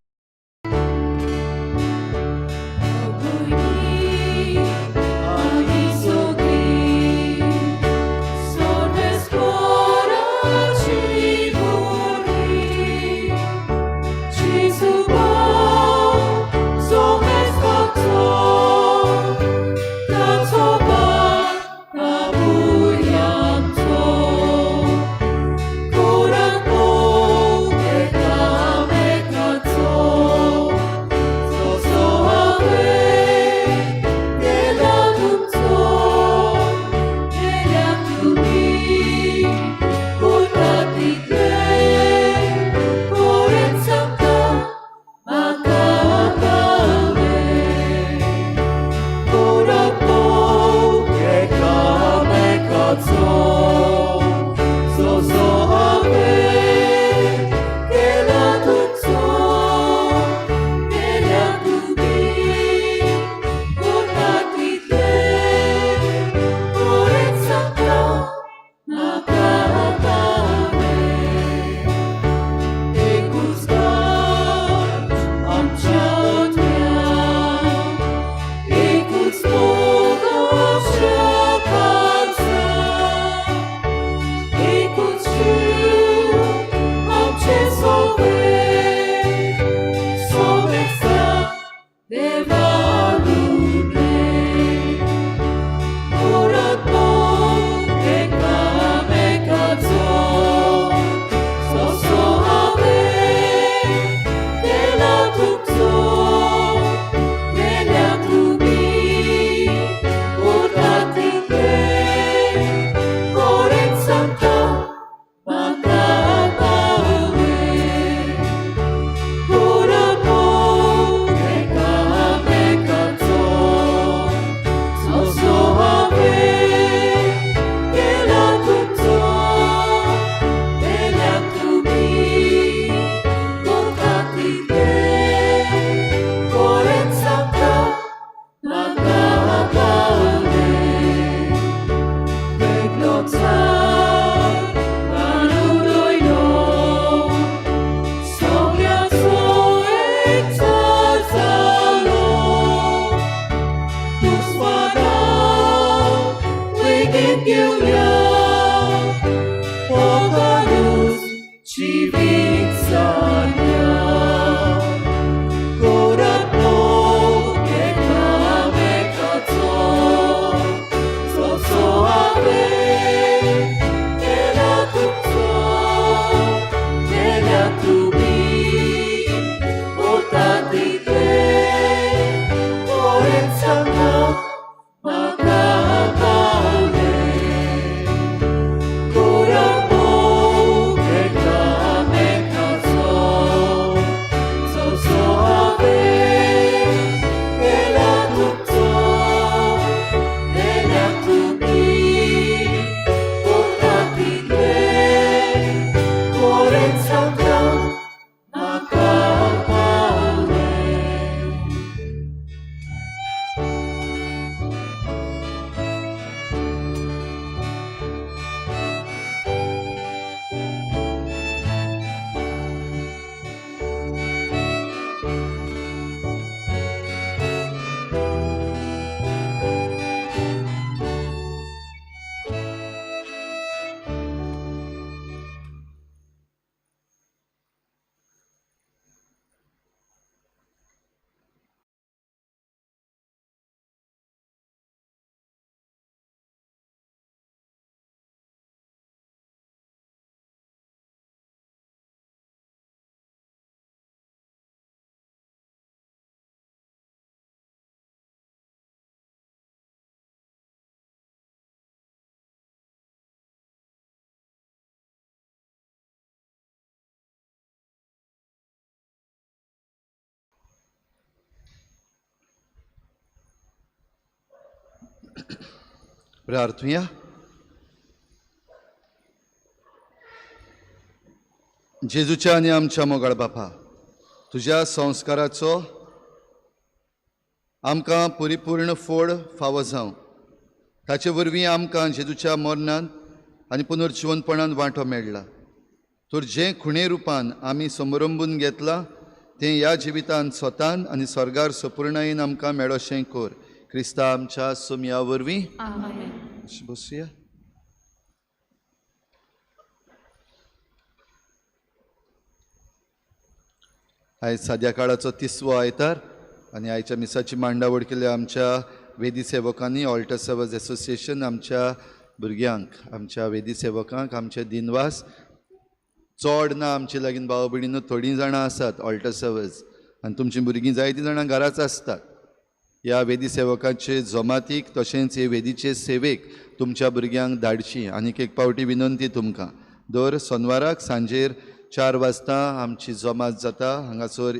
Coração. प्रार्थुया. जेजूच्या आनी आमच्या मोगाळ बापा, तुज्या संस्काराचो आमकां परिपूर्ण फोड फावो जावं. ताचे वरवीं आमकां जेजूच्या मरणान आनी पुनर्जिवनपणान वांटो मेळ्ळा. तर जें खुणे रुपान आमी समरंबून घेतलां तें ह्या जिवितान स्वतान आनी स्वर्गार सपुर्णायेन आमकां मेळोशें कर. क्रिस्ता आमच्या सोमया वरवीं. बसया. आयज साद्या काळाचो तिसवो आयतार आनी आयच्या मिसाची मांडावळ केल्या आमच्या वेदी सेवकांनी, ऑल्टर सर्वर्स एसोसिएशन, आमच्या भुरग्यांक, आमच्या वेदी सेवकांक आमचे दिनवास. चड ना आमचे लागीं भाव भयणीनो, थोडीं जाणां आसात ऑल्टर सर्वर्स आनी तुमचीं भुरगीं जायतीं जाणां घराच आसतात. ह्या वेदी सेवकाचे जमातीक तशेंच हे वेदीचे सेवेक तुमच्या भुरग्यांक धाडची. आनीक एक पावटी विनंती तुमकां, दर सोनवाराक सांजेर 4 वाजता आमची जमात जाता हांगासर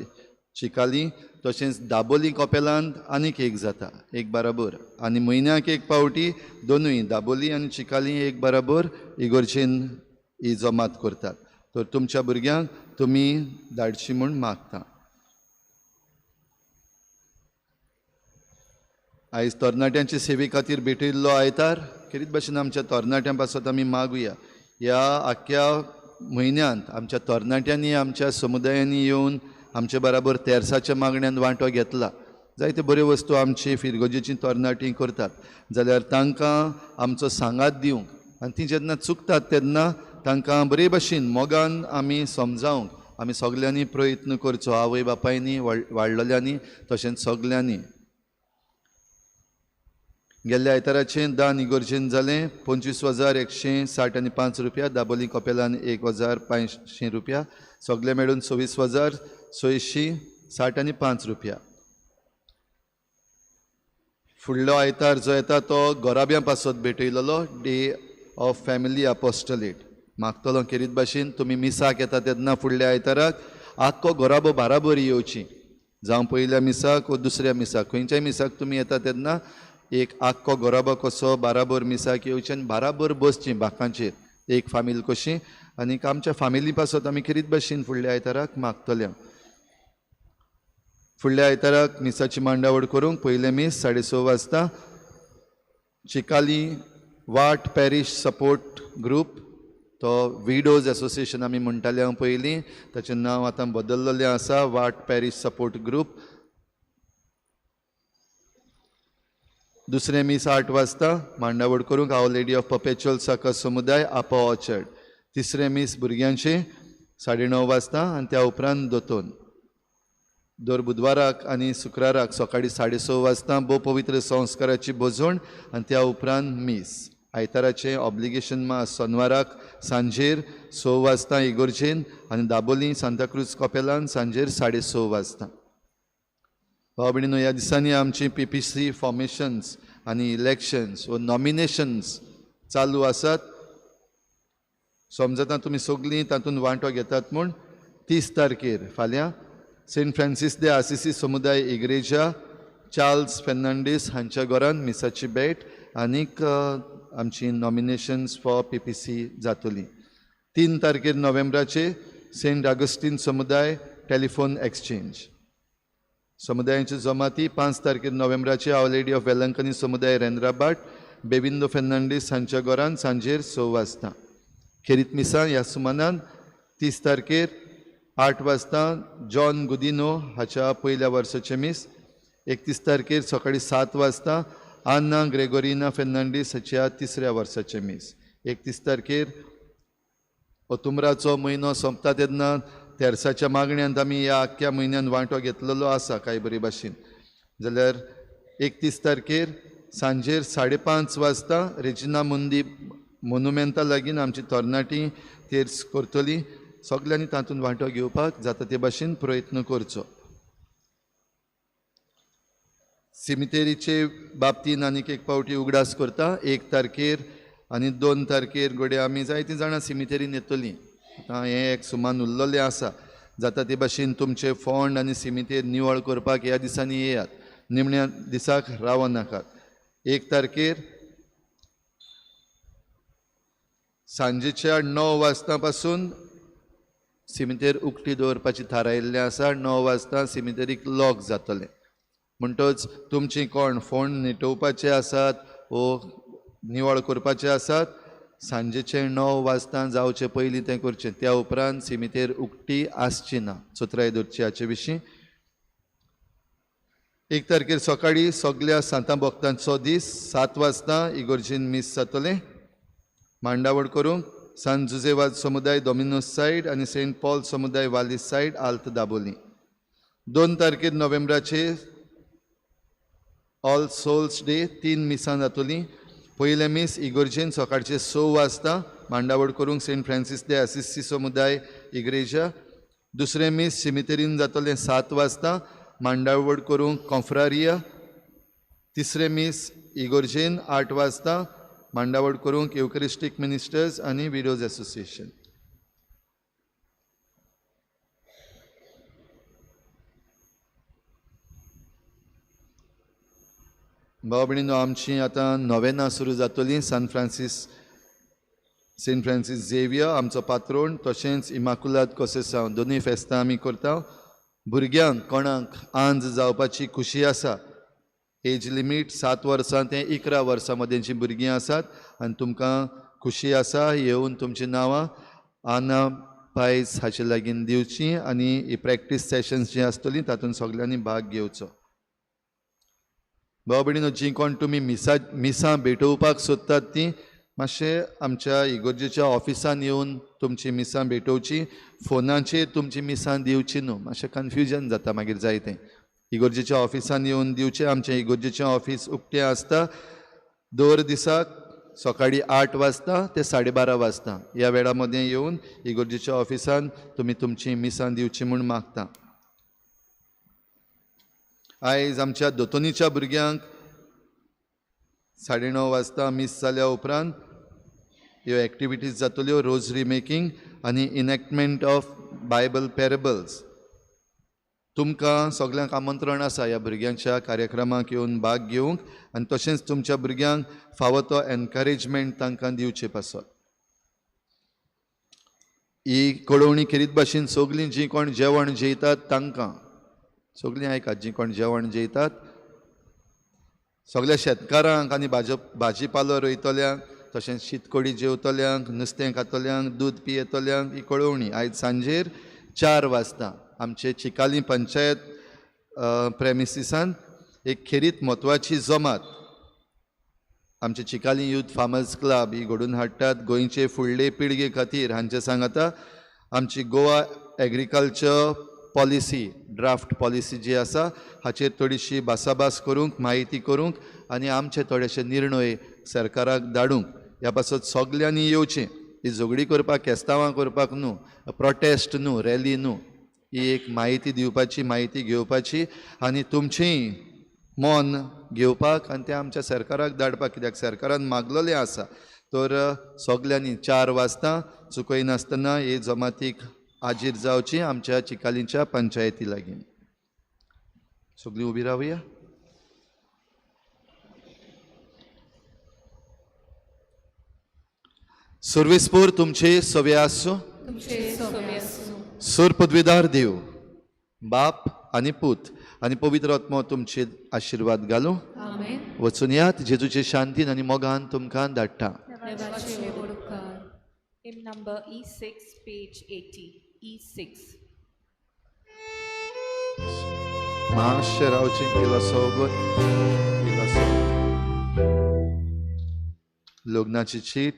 चिकाली, तशेंच दाबोली कपेलांत आनीक एक जाता एक बराबर, आनी म्हयन्याक एक पावटी दोनूय दाबोली आनी चिकाली एक बराबर इगोर्जेन ही जमात करतात. तर तुमच्या भुरग्यांक तुमी धाडची म्हूण मागता. आयज तरणाट्यांचे सेवे खातीर भेटयल्लो आयतार खेरीत भाशेन आमच्या तरणाट्यां पासत आमी मागुया. ह्या आख्ख्या म्हयन्यांत आमच्या तरणाट्यांनी आमच्या समुदायांनी येवन आमचे बराबर तेर्साच्या मागण्यान वांटो घेतला. जायते बऱ्यो वस्तू आमची फिरगोजेची तरणाटीं करतात जाल्यार तांकां आमचो सांगात दिवंक आनी ती जेन्ना चुकतात तेन्ना तांकां बरे भाशेन मोगान आमी समजावंक आमी सगल्यांनी प्रयत्न करचो, आवय बापायनी, वाडलेल्यांनी तशेंच सगल्यांनी. गेल्ल्या आयताराचें दान इगोर्जेन जालें 25,165 रुपया, दाबोली कपेलान 1,500 रुपया, सगळे मेळून 26,665 रुपया. फुडलो आयतार जो येता तो गोराब्यां पासत भेटयलेलो डे ऑफ फॅमिली अपोस्टलेट. मागतलो खेरीत भाशेन तुमी मिसाक येता तेन्ना फुडल्या आयताराक आख्खो गोराबो बाराबर येवची, जावं पयल्या मिसाक वो दुसऱ्या मिसाक, खंयच्याय मिसाक तुमी येता तेन्ना एक आख्खो गोराबो कसो बाराबर मिसाक येवचे आनी बाराबर बसची बाकांचेर एक फामील कशी. आनीक आमच्या फामिली पासत आमी खेरीत भाशेन फुडल्या आयताराक मागतले. फुडल्या आयताराक मिसाची मांडावळ करूंक पयलें मीस 6:30 वाजता चिकाली वाट पॅरीश सपोर्ट ग्रूप, तो विडोज एसोसिएशन आमी म्हणटाले हांव पयलीं, ताचें नांव आतां बदल्लेलें आसा, वाट पॅरीश सपोर्ट ग्रूप. दुसरें मीस 8 वाजता मांडावळ करूंक our lady of perpetual succour समुदाय आपो ऑर्चर्ड. तिसरें मीस भुरग्यांचें 9:30 वाजता आनी त्या उपरांत दोतोन. दर बुधवाराक आनी शुक्राराक सकाळीं 6:30 वाजता भोव पवित्र संस्काराची भोजवण आनी त्या उपरांत मीस. आयताराचें ऑब्लिगेशन मास सोनवाराक सांजेर 6 वाजता इगोर्जेन आनी दाबोली सांताक्रूज कपेलान सांजेर 6:30 वाजता. भाव भयणीनो, ह्या दिसांनी आमची PPC formations आनी इलेक्शन्स वो नॉमिनेशन्स चालू आसात. समजता तुमी सगळीं तातूंत वांटो घेतात म्हूण. 30 तारखेर फाल्यां सेंट फ्रांसीस दे आसिसी समुदाय इग्रेजा चार्ल्स फेर्नांडीस हांच्या घरान मिसाची भेट आनीक आमची नॉमिनेशन्स फॉर PPC जातली. 3 तारखेर नोव्हेंबराचे सेंट आगस्टीन समुदाय टेलिफोन एक्सचेंज समुदायांची जमाती. 5 तारखेर नोव्हेंबराचे our lady of Velankanni समुदाय रेंद्राबाट बेबिंदो फेर्नांडीस हांच्या घरान सांजेर 6 वाजता. खेरीत मिसां ह्या सुमानान 30 तारखेर 8 वाजता जॉन गुदिनो हाच्या पयल्या वर्साचें मीस. 31 तारखेर सकाळीं 7 वाजता आन्ना ग्रेगोरिना फेर्नांडीस हाच्या तिसऱ्या वर्साचें मीस. 31 तारखेर ओतुमराचो म्हयनो सोंपता तेन्ना तेर्साच्या मागण्यांत आमी ह्या आख्ख्या म्हयन्यान वांटो घेतलेलो आसा कांय बरे भाशेन. जाल्यार 31 तारखेर सांजेर 5:30 वाजता रेजिना मुंदी मोनुमेंता लागीं आमची तरणाटी तेर्स करतली. सगल्यांनी तातूंत वांटो घेवपाक जाता ते भाशेन प्रयत्न करचो. सिमितेरीचे बाबतीन आनीक एक पावटी उगडास करता. 1 तारखेर आनी 2 तारखेर घडये आमी जायतीं जाणां सिमितेरीन येतलीं. आतां हें एक सुमान उरलेलें आसा. जाता ते भाशेन तुमचे फोंड आनी सिमितेर निवळ करपाक ह्या दिसांनी येयात, निमण्या दिसाक रावनाकात. 1 तारखेर सांजेच्या 9 वाजता पासून सिमितेर उक्ती दवरपाची थारायिल्लें आसा. 9 वाजता सिमितेरीक लॉक जातलें. म्हणटच तुमची कोण फोंड निटोवपाचे आसात वो निवळ करपाचे आसात सांजेचे 9 वाजता जावचे पयलीं तें करचें. त्या उपरांत सिमितेर उक्ती आसची ना. चतुराय दवरची हाचे विशीं. 1 तारखेर सकाळीं सगल्या सांतां भक्तांचो दीस 7 वाजता इगोर्जीन मीस जातलें. मांडावळ करूंक सान जुजेवाद समुदाय डॉमिनोस सायड आनी सेंट पॉल समुदाय वालीस सायड आल्त दाबोली. 2 तारखेर नोव्हेंबराचे ऑल सोल्स डे 3 मिसां जातलीं. पयलें मीस इगोर्जेन सकाळचे 6 वाजता मांडावळ करूंक सेंट फ्रांसीस दे आसिसी समुदाय इग्रेजा. दुसरें मीस सिमितेरीन जातलें 7 वाजता मांडावळ करूंक कॉन्फ्रारिया. तिसरें मीस इगोर्जेन 8 वाजता मांडावळ करूंक युकरिस्टीक मिनिस्टर्स आनी विडोज एसोसिएशन. भाव भयणीनो, आमची आतां नोवेनां सुरू जातली. सान फ्रांसीस सेंट फ्रांसीस झेवियर आमचो पात्रोण तशेंच इमाकुलाद कोसेसांव दोनूय फेस्तां आमी करता. भुरग्यांक कोणाक आंज जावपाची खुशी आसा, एज लिमीट 7 वर्सां ते 11 वर्सां मदेंची भुरगीं आसात आनी तुमकां खुशी आसा येवन तुमचीं नांवां आना पायस हाचे लागीं दिवची आनी ही प्रॅक्टीस सेशन्स जीं आसतलीं तातूंत सगल्यांनी भाग घेवचो. भाव भयणीनो, जीं कोण तुमी मिसां भेटोवपाक सोदतात तीं मातशें आमच्या इगोर्जेच्या ऑफिसान येवन तुमची मिसां भेटोवची. फोनाचेर तुमची मिसां दिवची न्हू, मातशें कन्फ्युजन जाता मागीर जायतें. इगोर्जेच्या ऑफिसान येवन दिवचें. आमचें इगोर्जेचें ऑफीस उक्तें आसता दर दिसाक सकाळीं 8 वाजता ते 12:30 वाजता. ह्या वेळा मदें येवन इगोर्जेच्या ऑफिसान तुमी तुमची मिसां दिवची म्हूण मागता. आयज आमच्या दोतोनीच्या भुरग्यांक 9:30 वाजता मीस जाल्या उपरांत ह्यो एक्टिविटीज जातल्यो. रोजरी मेकिंग आनी इनॅक्टमेंट ऑफ बायबल पॅरेबल्स. तुमकां सगल्यांक आमंत्रण आसा ह्या भुरग्यांच्या कार्यक्रमाक येवन भाग घेवंक आनी तशेंच तुमच्या भुरग्यांक फावो तो एनकरेजमेंट तांकां दिवचे पासत. ही कळोवणी खेरीत भाशेन सगलीं जीं कोण जेवण जेयतात तांकां सगलीं आयकात, जीं कोण जेवण जेयतात सगल्या शेतकारांक आनी भाजीपालो रोयतल्यांक तशेंच शीतकोडी जेवतल्यांक, नुस्तें खातल्यांक, दूद पियेतल्यांक ही कळोवणी. आयज सांजेर 4 वाजता आमचे चिकाली पंचायत प्रेमिसिसान एक खेरीत म्हत्वाची जमात आमचे चिकाली यूथ फार्मर्स क्लब ही घडोवन हाडटात गोंयचे फुडले पिळगे खातीर. हांचे सांगाता आमची Goa agriculture policy draft policy जी आसा हाचेर थोडीशी भासाभास करूंक, म्हायती करूंक आनी आमचे थोडेशे निर्णय सरकाराक धाडूंक. ह्या पासत सगल्यांनी येवचें. ही झगडी करपाक, केस्तांवां करपाक न्हू, प्रोटेस्ट न्हू, रॅली न्हू, ही एक म्हायती दिवपाची, म्हायती घेवपाची आनी तुमचेंय मन घेवपाक आनी तें आमच्या सरकाराक धाडपाक, कित्याक सरकारान मागलेलें आसा. तर सगल्यांनी 4 वाजता चुकयनासतना हे जमातीक हाजीर जावची आमच्या चिकालीच्या पंचायती लागीं. सगळीं उबी रावया. सर्वेस्पोर तुमचे सवे आसूं. सुर पदवीदार देव बाप आनी पूत आनी पवित्र आत्मो तुमचे आशिर्वाद घालूं. वचून यात जेजूचे शांतीन आनी मोगान तुमकां धाडटा. Hymn number E6, page 80. E6. मातशें रावचें इल्लोसो वगत, इल्लोसो. लग्नाची चीट,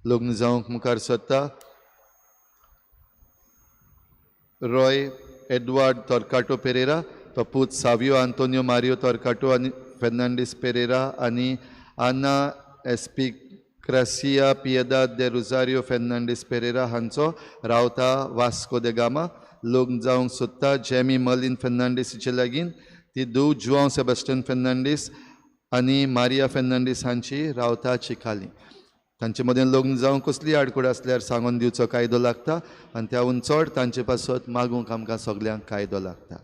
लग्न जावंक मुखार सरता रॉय एडवर्ड तोरकाटो पेरेरा, तो पूत सावियो आंतोनियो मारियो तोरकाटो आनी फेर्नांडीस पेरेरा आनी आना एस्पिक्रासिया पियेदाद दे रोजारियो फेर्नांडीस पेरेरा हांचो रावता वास्को दे गामा. लग्न जावंक सोदता जेमी मर्लिन फेर्नांडीस हिचे लागीं. ती धूव जुआंव सेबास्टियन फेर्नांडीस आनी मारिया फेर्नांडीस हांची रावता चिखाली. तांचे मदें लग्न जावंक कसली आडखळ आसल्यार सांगून दिवचो कायदो लागता आनी त्याहून चड तांचे पासत मागूंक आमकां सगल्यांक कायदो लागता.